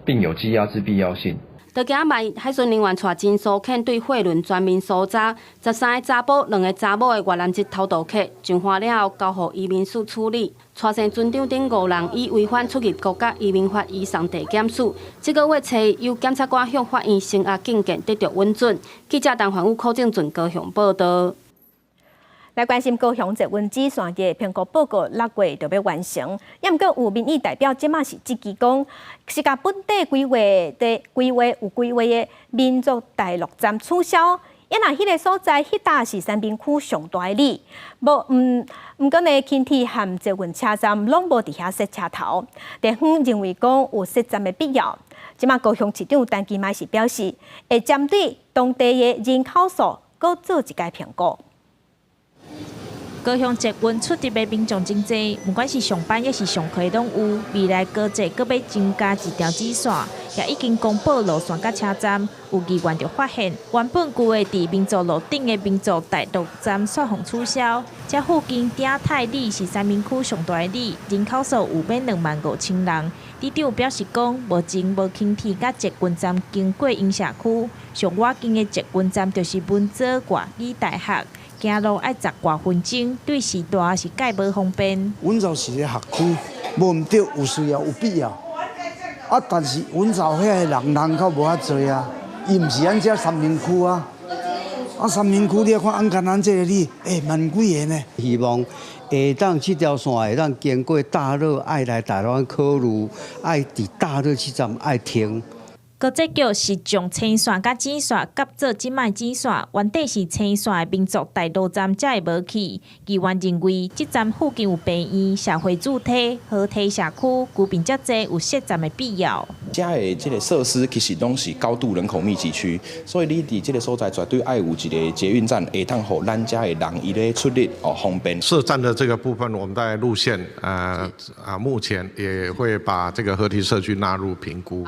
[SPEAKER 25] 並有羈押之必要性。
[SPEAKER 15] 到今晚，海巡人員帶偵搜犬對貨輪全面搜查，13個查埔、2個查某的越南籍偷渡客上岸了後，交予移民署處理。蔡姓船長等五人以違反出入國家移民法移送地檢署。這個月初，由檢察官向法院聲押禁見得著允准。記者陳凡宇、柯正俊高雄報道。
[SPEAKER 2] 來關心高雄捷運支線的評估報告6月就欲完成，猶毋過有民意代表這馬是質疑講，是共本地規劃的規劃有規劃的民族大路站取消，因為彼个所在，彼搭是三民區上大的里，無毋毋過呢，輕鐵和捷運車站攏無佇遐設車頭，地方認為講有設站的必要。這馬高雄市長陳其邁是表示，會針對當地的人口數，閣做一擺評估。
[SPEAKER 26] 高雄捷運出入的民眾真濟，不管是上班抑是上課攏有。未來高鐵閣欲增加一條支線，也已經公布路線佮車站。有議員就發現，原本規劃佇民族路頂的民族大路站煞予取消。這附近鼎泰里是三民區上大的里，人口數有欲25,000人。里長表示講，目前無輕鐵佮捷運站經過𪜶社區，上倚近的捷運站就是文藻外語大學。行路愛十外分鐘，對時大是蓋無方便。
[SPEAKER 27] 文藻是个學區，無毋對，有需要有必要。啊，但是文藻遐个人人口無遐濟啊，伊毋是咱這三民區啊。啊，三民區你看按干咱這个里，欸，萬幾个呢。
[SPEAKER 28] 希望會當這條線會當經過大樂，愛來台灣考慮，愛佇大樂這站愛停。
[SPEAKER 26] 高捷局是將青線佮紫線合做這擺紫線，原底是青線的民族大路站才會無去。議員認為，這站附近有病院、社會主體、河堤社區，居民遮濟，有設站的必要。
[SPEAKER 11] 遮的這个設施其實攏是高度人口密集區，所以你佇這个所在絕對愛有一个捷運站，會當予咱遮的人伊咧出入哦方便。
[SPEAKER 13] 設站的這個部分，我們在路線，目前也會把這個河堤社區納入評估。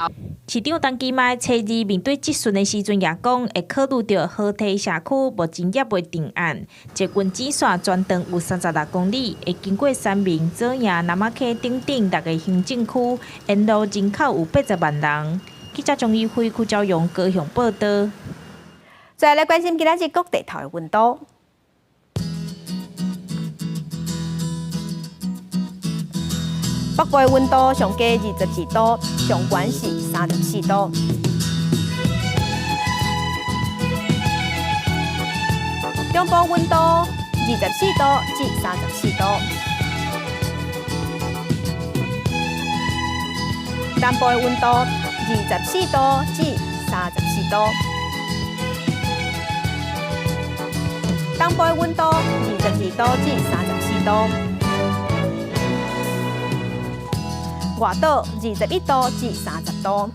[SPEAKER 26] 市長陳其邁初二面對質詢的時陣也講，會考慮著河堤社區目前猶未定案。捷運紫線全長有36公里，會經過三民、左營、南仔溪等等6个行政區，沿路人口有80萬人。記者張怡輝、邱昭勇高雄報導。
[SPEAKER 2] 再來關心今仔日各地頭的溫度。北部的溫度上低22度，上懸是34度。中部溫度24度至34度。南部的溫度24度至34度。東部的溫度22度至34度。外島21度至30度。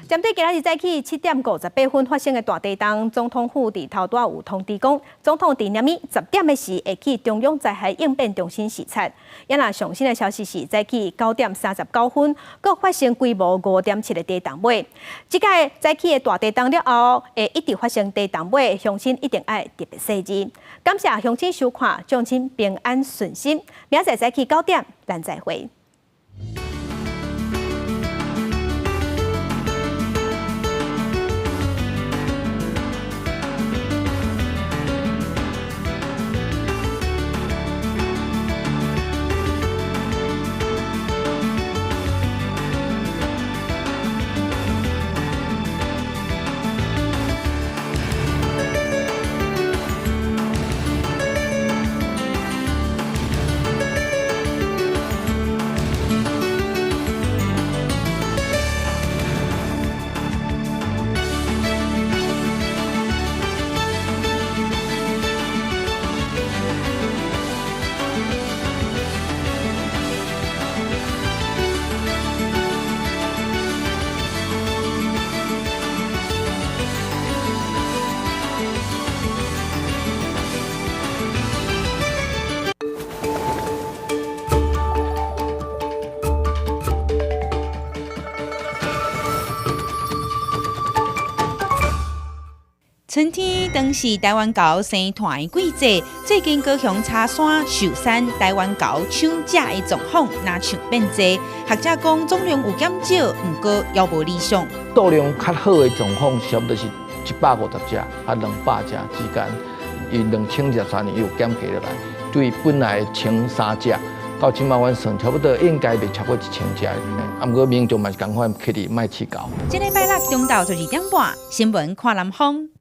[SPEAKER 2] 針對今仔日早起7點58分發生的大地震，總統府佇頭拄仔有通知講，總統佇暝10點的時會去中央災害應變中心視察。也若上新的消息是，早起9點39分，閣發生規模5.7的地動尾。這擺早起的大地震了後，會一直發生地動尾，鄉親一定愛特別細緻。感謝鄉親收看，祝親平安順心。明仔載早起9點，咱再會。
[SPEAKER 16] 春天當是台灣猴生團的季節，最近高雄柴山、壽山台灣猴搶食的狀況若像變濟。學者講總量有減少，毋過猶無理想。
[SPEAKER 17] 數量較好的狀況，差不多是150隻啊200隻之間。因2023年又減低落來，對本來1300隻，到這擺阮算差不多應該袂超過1000隻。啊，毋過民眾嘛是仝款起佇莫飼猴。
[SPEAKER 16] 這禮拜六中晝12點半，新聞看南風。